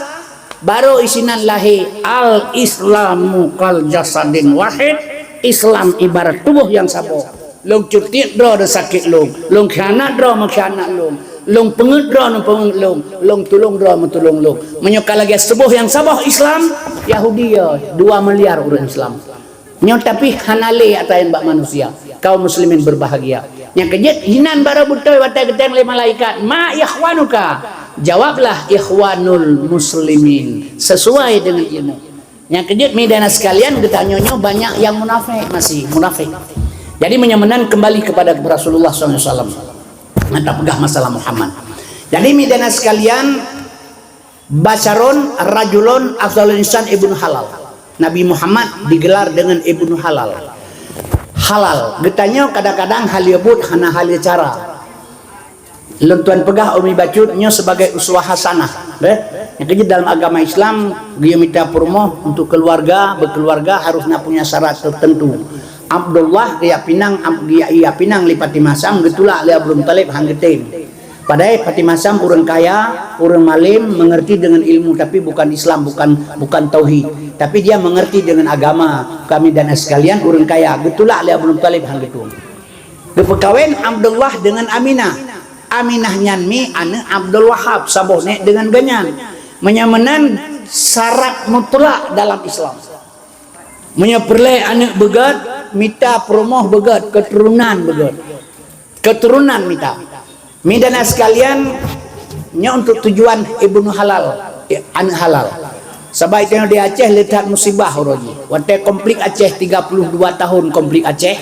baru isinan lahé al-Islamu kal jasadin wahid, Islam ibarat tuboh nyang saboh. Lôn cutiek droe sakét lôn, lôn khianat droe meukhianat lôn, lôn peungeuet droe meupeungeuet lôn, lôn tulông droe meutulông lôn. Meunyoe ka lagèe tuboh nyang saboh Islam, Yahudi ya, dua miliar ureueng Islam. Nyoe tapi hana lé ata nyang bak manusia. Kaum muslimin berbahagia. Nyang keujeuet, inan baru beutôi watèe geutanyong lé malaikat, "Ma ikhwanuka?" Jawablah, "Ikhwanul muslimin," sesuai dengan ilmu. Nyang keujeuet, mi dan sekalian, geutanyoe nyoe banyak nyang munafék, masih munafék. Jadi meunyoe meunan, kembali kepada Rasulullah sallallahu alaihi wasallam. Nyang tapeugah masalah Muhammad. Jadi mi dan sekalian, Basyarun rajulun afdalul insan ibnu halal. Nabi Muhammad digelar dengan ibnu halal. Halal. Geutanyoe kadang-kadang haleue buet hana haleue cara. Lôn tuan peugah umi bacut nyoe sebagai uswah hasanah. Beh? Nyang keujeuet dalam agama Islam, geuyue mita peurumoh untuk keluarga, berkeluarga harus na punya syarat tertentu. Abdullah geuyue pinang, ab-, geuyue pinang lé Fatimah Sam geutulak lé Abdul Muthalib han geutem. Padahai Fatimah Sam ureueng kaya, ureueng malem, mengerti dengan ilmu, tapi bukan Islam, bukan, bukan tauhid. Tapi dia mengerti dengan agama. Kami dan sekalian ureueng kaya, geutulak lé Abdul Muthalib han geutueng. Geupeukawen Abdullah dengan Aminah. Aminah nyan mi aneuk Abdul Wahab, saboh nèk dengan geuhnyan. Meunyoe meunan syarat mutlak dalam Islam. Meunyoe peureulèe aneuk beugèt, mita peurumoh beugèt, keuturonan beugèt. Keuturonan mita. Mi dan sekalian, nyoe untuk tujuan ibnu halal, aneuk halal. Sabab tanyoe di Aceh le that musibah uroe jih. Watèe konflik Aceh tiga puluh dua tahun konflik Aceh,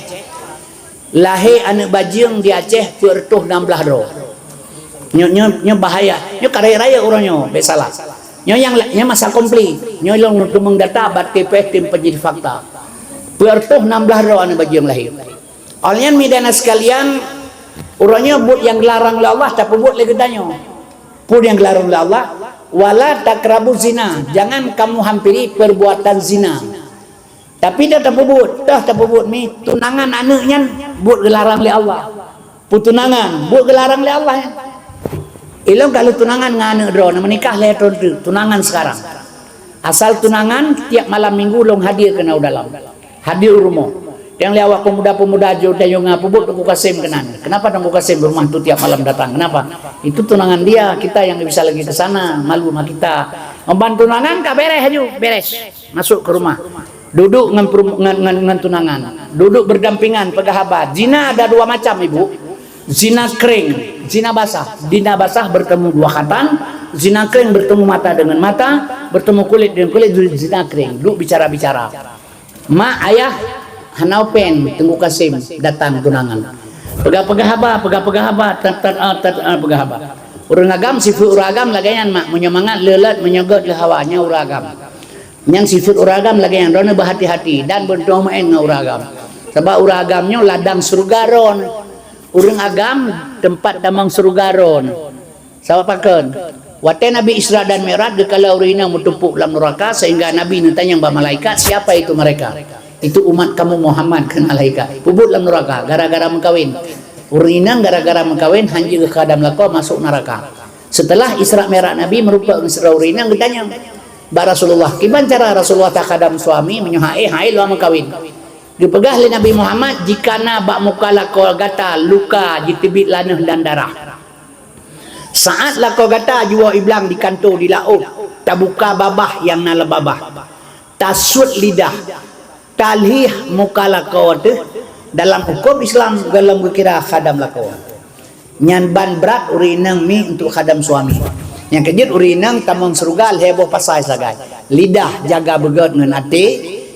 lahé aneuk bajeueng di Aceh peuet reutôh nam blaih droe. Nyoe, nyoe, nyoe bahaya. Nyoe ka rayeuk-rayeuk uroe nyoe, bèk salah. Nyoe nyang, nyoe masa konflik. Nyoe lôn teumeung data bak T P S tim penyidik fakta. Peuet reutôh nam blaih droe aneuk bajeueng lahé. Óh lheueh nyan mi dan sekalian, uroe nyoe buet nyang geularang lé Allah tapeubuet lé geutanyoe. Peue nyang geularang lé Allah, "Wala taqrabuz zina, jangan kamu hampiri perbuatan zina." Tapi toh tapeubuet, toh tapeubuet mi tunangan aneuk nyan buet geularang lé Allah. Peutunangan buet geularang lé Allah nyan. Ilôn ka lheueh tunangan ngon aneuk droeneuh, meunikah lhèe thôn teuk, tunangan sekarang. Asal tunangan, tiap malam minggu lôn hadir keunoe u dalam. Hadir u rumoh. Nyang lé awak pemuda-pemuda jeuet dayong peubuet Teungku Kasim keunan. Kenapa Teungku Kasim rumah tu tiap malam datang? Kenapa? Itu tunangan dia, kita yang bisa lagi ke sana, malu sama kita. Ban tunangan ka beres aju, beres. Masuk ke rumah. Duduk ngon, ngon, ngon, ngon tunangan. Duduk berdampingan, peugah haba. Zina ada dua macam, Ibu. Zina kering, zina basah. Zina basah bertemu dua khatan, zina kering bertemu mata dengan mata, bertemu kulit dengan kulit, zina kering. Duduk bicara-bicara. Mak, ayah, hana upen Teungku Kasim datang tunangan. Peugah-peugah haba, peugah-peugah haba, tat, tat, ah, tat, ah, peugah haba. Ureueng agam, sifeuet ureueng agam lagèe nyan, mak, meunyoe mangat le lot, meunyoe göt le hawa, nyan ureueng agam. Nyan sifeuet ureueng agam lagèe nyan, droeneuh beuhati-hati dan beuntoh meu'en ngon ureueng agam. Sabab ureueng agam nyoe ladang syeuruga droeneuh. Ureueng agam teumpat tamong syeuruga droeneuh. Sabab pakon? Watèe Nabi Isra dan Mi'raj, geukalon ureueng inong meutumpôk lam nuraka, sehingga Nabi neutanyong bak malaikat, "Siapa itu mereka?" "Itu umat kamu Muhammad," kheun malaikat. Peubuet lam nuraka gara-gara meukawen. Ureueng inong gara-gara meukawen, han jeuet geukhadam lakoe, masôk nuraka. Seuteulah Isra Mi'raj Nabi, meurumpok ngon sidroe ureueng inong, geutanyong bak Rasulullah, "Kiban cara Rasulullah takhadam suami meunyoe han éh, han éh lôn meukawen?" Geupeugah lé Nabi Muhammad, "Jika na bak muka lakoe gata luka jiteubiet laneuh dan darah, Saat lakoe gata jiwoe iblang di kantô di laôt, tabuka babah nyang na lam babah, tasuet lidah, talhieh muka lakoe teuh, dalam huköm Islam gohlom geukira khadam lakoe. Nyan ban brat ureuëng inong mi untuk khadam suami. Nyang keujeuet ureuëng inong tamong syeuruga lhée boh pasai sagai. Lidah jaga beugét ngon até,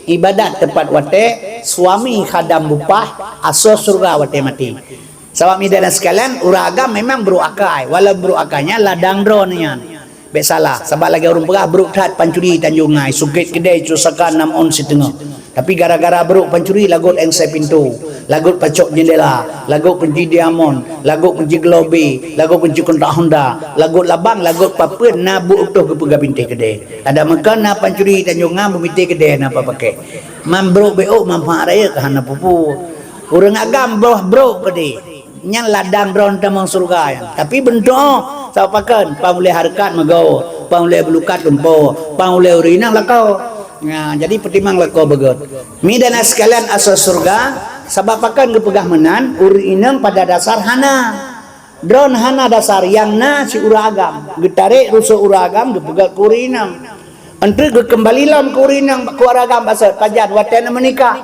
iébadat teupat watée, suami khadam bupah, asoe syeuruga watée maté. Sabab mi dan sekalian, ureuëng agam memang brok akai, walau brok akai nyan ladang droe nyan. Bék salah, sabab lagée ureuëng peugah brok that pancuri Tanjong Ngai, sukét keudée cusakan nam ôn siteungoh. Tapi gara-gara brok pancuri lagot éngsé pintoe, lagot pacok jeundela, lagot kunci diamond, lagot kunci globe, lagot kunci kontak Honda, lagot labang, lagot papeuen na buet utoh geupeugah bintéh keudée. Adak meukan na pancuri Tanjong Ngai beumitéh keudée na papaké. Man brok bék ôk manfaat rayeuk hana pupu. Ureuëng agam boh brok keudée. Nyan ladang droe tamong syeuruga nyan. Tapi beuntoe, sabab pakon, pang ulée hareukat meugoe, pang ulée beulukat lumpoe, pang ulée ureuëng inong lakoe. Nah, jadi peutimang lakoe beugét. Mi dan sekalian asoe syeuruga, sabab pakon geupeugah meunan, ureuëng inong pada dasar hana. Droe hana dasar nyang na si ureuëng agam. Geutarek rusoe ureuëng agam geupeugét keu ureuëng inong. Enteuk geukeumbali lom keu ureuëng inong keu ureuëng agam basot pajan watée na meunikah.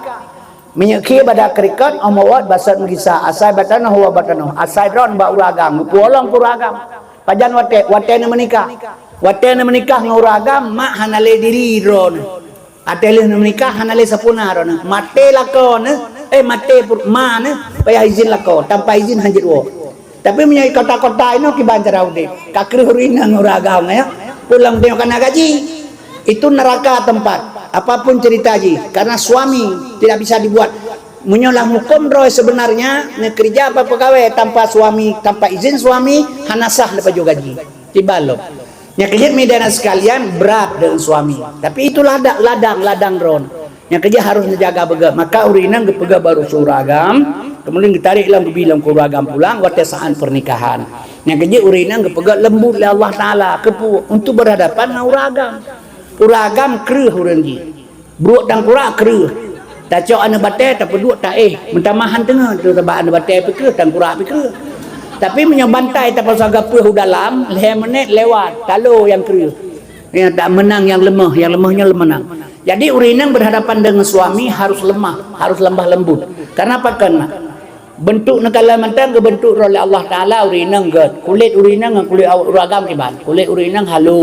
Meunyoe khie bada keurikot, oh meuwot basot meugisa, asai batanoh wa batanoh, asai droe bak ureuëng agam, geupeue lom keu ureuëng agam. Pajan watée, watée na meunikah. Watée na meunikah ngon ureuëng agam, mak hana lé diri droe. Watée lheueh na meunikah hana lé sapeue na droe. Maté lakoe na, eh maté pur-, ma na, payah izin lakoe, tanpa izin hanjeuet woe. Tapi meunyoe kota-kota inoe kiban cara udeb, ka kreueh ureuëng inong ureuëng agam nyan, pulang tengok kana gaji. Itu neraka tempat. Apapun cerita jih, karena suami tidak bisa dibuat. Meunyoe lam huköm droe sebenarnya, neukeureuja apa peugawée tanpa suami, tanpa izin suami, hana sah neupajoh gaji. Tiba lom. Nyang keujeuet mi dan sekalian brat deungon suami. Tapi itu ladang, ladang, ladang droe. Nyang keujeuet harôh neujaga beugét. Maka ureuëng inong geupeugét bak rusoe ureuëng agam, kemudian geutarek lom geubi lom keu ureuëng agam pulang watée saat pernikahan. Nyang keujeuet ureuëng inong geupeugét leumbut lé Allah Taala keupeue untuk berhadapan ngon ureuëng agam. Ureuëng agam kreueh ureuëng jih. Brok tangkurak kreueh. Tacok aneuëk batée tapeuduek taéh, meutamah han teungoh tu sabab aneuëk batée pih kreueh, tangkurak pih kreueh. Tapi meunyoe bantai tapasang gapeuh u dalam, lhée menit lewat, talo nyang kreueh. Ya, tak menang nyang leumoh, nyang leumoh nyoe leumenang. Jadi ureuëng inong berhadapan dengan suami harus lemah, harus lemah lembut. Karena apa kena? Beuntuk neukalon mantong geubeuntuk droe lé Allah Taala ureuëng inong gét. Kulét ureuëng inong ngon kulét ureuëng agam kiban. Kulét ureuëng inong halo.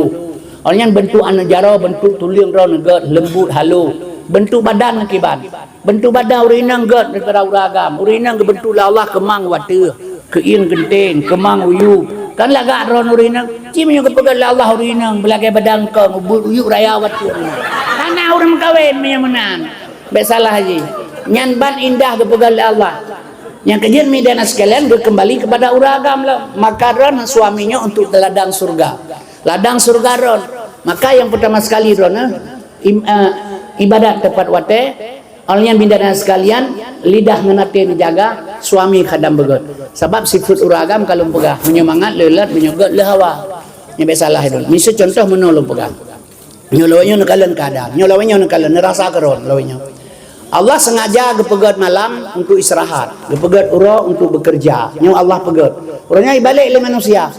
Awaknyan beuntuk aneuëk jaroe, beuntuk tuleueng droe gét, leumbut, halo. Beuntuk badan kiban. Beuntuk badan ureuëng inong gét daripada ureuëng agam. Ureuëng inong geubeuntuk lé Allah keumang watée, keuieng geunteng, keumang uyueb. Kan lagak droe ureuëng inong. Ci meunyoe geupeugét lé Allah ureuëng inong beulagée badan kong, ubeuet uyueb raya watée. Hana ureuëng meukawen meunyoe meunan. Bék salah jih. Nyan ban indah geupeugah lé Allah. Nyang keujeuet mi dan sekalian geukeumbali kepada ureuëng agam lom. Maka droe suami nyoe untuk ladang syeuruga. Ladang syeuruga droe. Maka nyang peutama sekali droe, im-, eh, iébadat teupat watée. Awaknyan mi dan sekalian, lidah ngon até neujaga, suami khadam beugét. Sabab sifeuet ureuëng agam ka lôn peugah, meunyoe mangat leulat, meunyoe gét leuhawa. Nyan bék salah droe. Miseue contoh meunoe lôn peugah. Nyoe lawét nyoe neukalon keadaan. Nyoe lawét nyoe neukalon, neurasa keudroe lawét nyoe. Allah sengaja geupeugét malam untuk istirahat, geupeugét uroe untuk bekerja. Nyoe Allah peugét. Uroe nyoe ibalek lé manusia.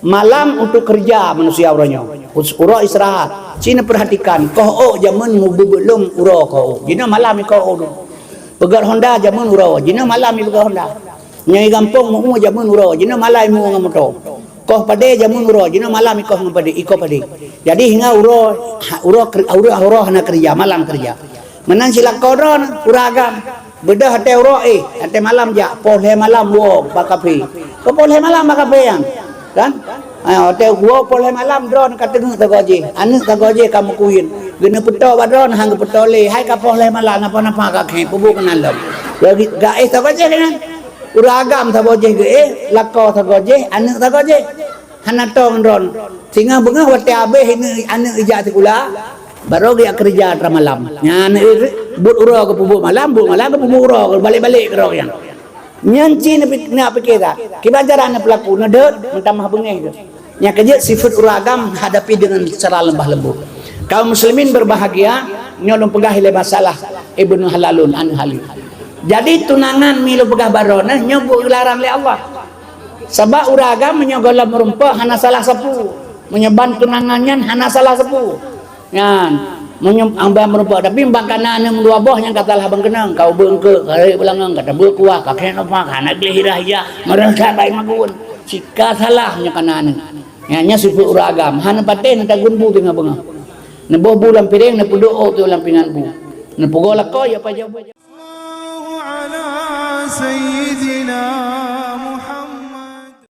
Malam untuk kerja manusia uroe nyoe. Us-, uroe istirahat. Ci neupeurhatikan, koh ôk jameun mubeubeulom uroe koh ôk. Jinoe malam ikoh ôk. Peugét Honda jameun uroe. Jinoe malam ipeugét Honda. Nyang i gampông meu-ue jameun uroe. Jinoe malam imu-ue ngon moto. Koh padé jameun uroe, jinoe malam ikoh ngon padé, ikoh padé. Jadi hingga uroe, ha, uroe ker-, uroe, uroe hana keureuja, malam keureuja. Meunan silakoe droe ureuëng agam. Beudôh até uroe, eh, até malam jak, poh lhée malam woe bak kafé. Keu poh lhée malam bak kafé nyan, kan? Ha, até woe poh lhée malam droe ka teungeut sagoe jih, aneuëk sagoe jih ka meukuyen. Geuneuk peutoe bak droe han geupeutole, hai ka poh lhée malam napa-napa ka khém, peubuet keunan lom. Lagi gaéh sagoe jih kan? Ureuëng agam saboh jih geuéh, lakoe sagoe jih, aneuëk sagoe jih. Hana tong droe. Singoh beungoh watée habéh aneuëk, aneuëk ijak sikula, barô geujak keureuja atra malam. Nyan, eh, buet uroe geupeubuet malam, buet malam geupeubuet uroe, balek-balek keudroe nyan. Nyan ci neupi-, neupiké that. Kiban cara neupeulaku, neudeuet, meutamah beungéh geuh. Nyang keujeuet sifeuet ureuëng agam hadapi dengan secara lembah lembut. Kaum muslimin berbahagia, nyoe lôn peugah ilée masalah Ibnu Halalun aneuëk Halil. Jadi tunangan mi lôn peugah baroe nyoe buet geularang lé Allah. Sabab ureueng agam meunyoe gohlom meurumpok hana salah sapeue. Meunyoe ban tunangan nyan hana salah sapeue. Nyan, meunyoe ban meurumpok, tapi ban kana aneuk dua boh nyan ka salah ban keunong, ka ubeueng keu, ka rayek beulangong, ka tabeuek kuah, ka khék lumpah, ka hana gleh hirah ija, meureuh that bai magun. Sika salah meunyoe kana aneuk. Nyan, nyan sifeuet ureueng agam, hana patéh na tagun bu teungoh beungoh. Neuboh bu lam piréng, neupeuduek ôk lam pingan bu. Neupeugoe lakoe, ya pajoh bu. Sallallahu ala sayyidina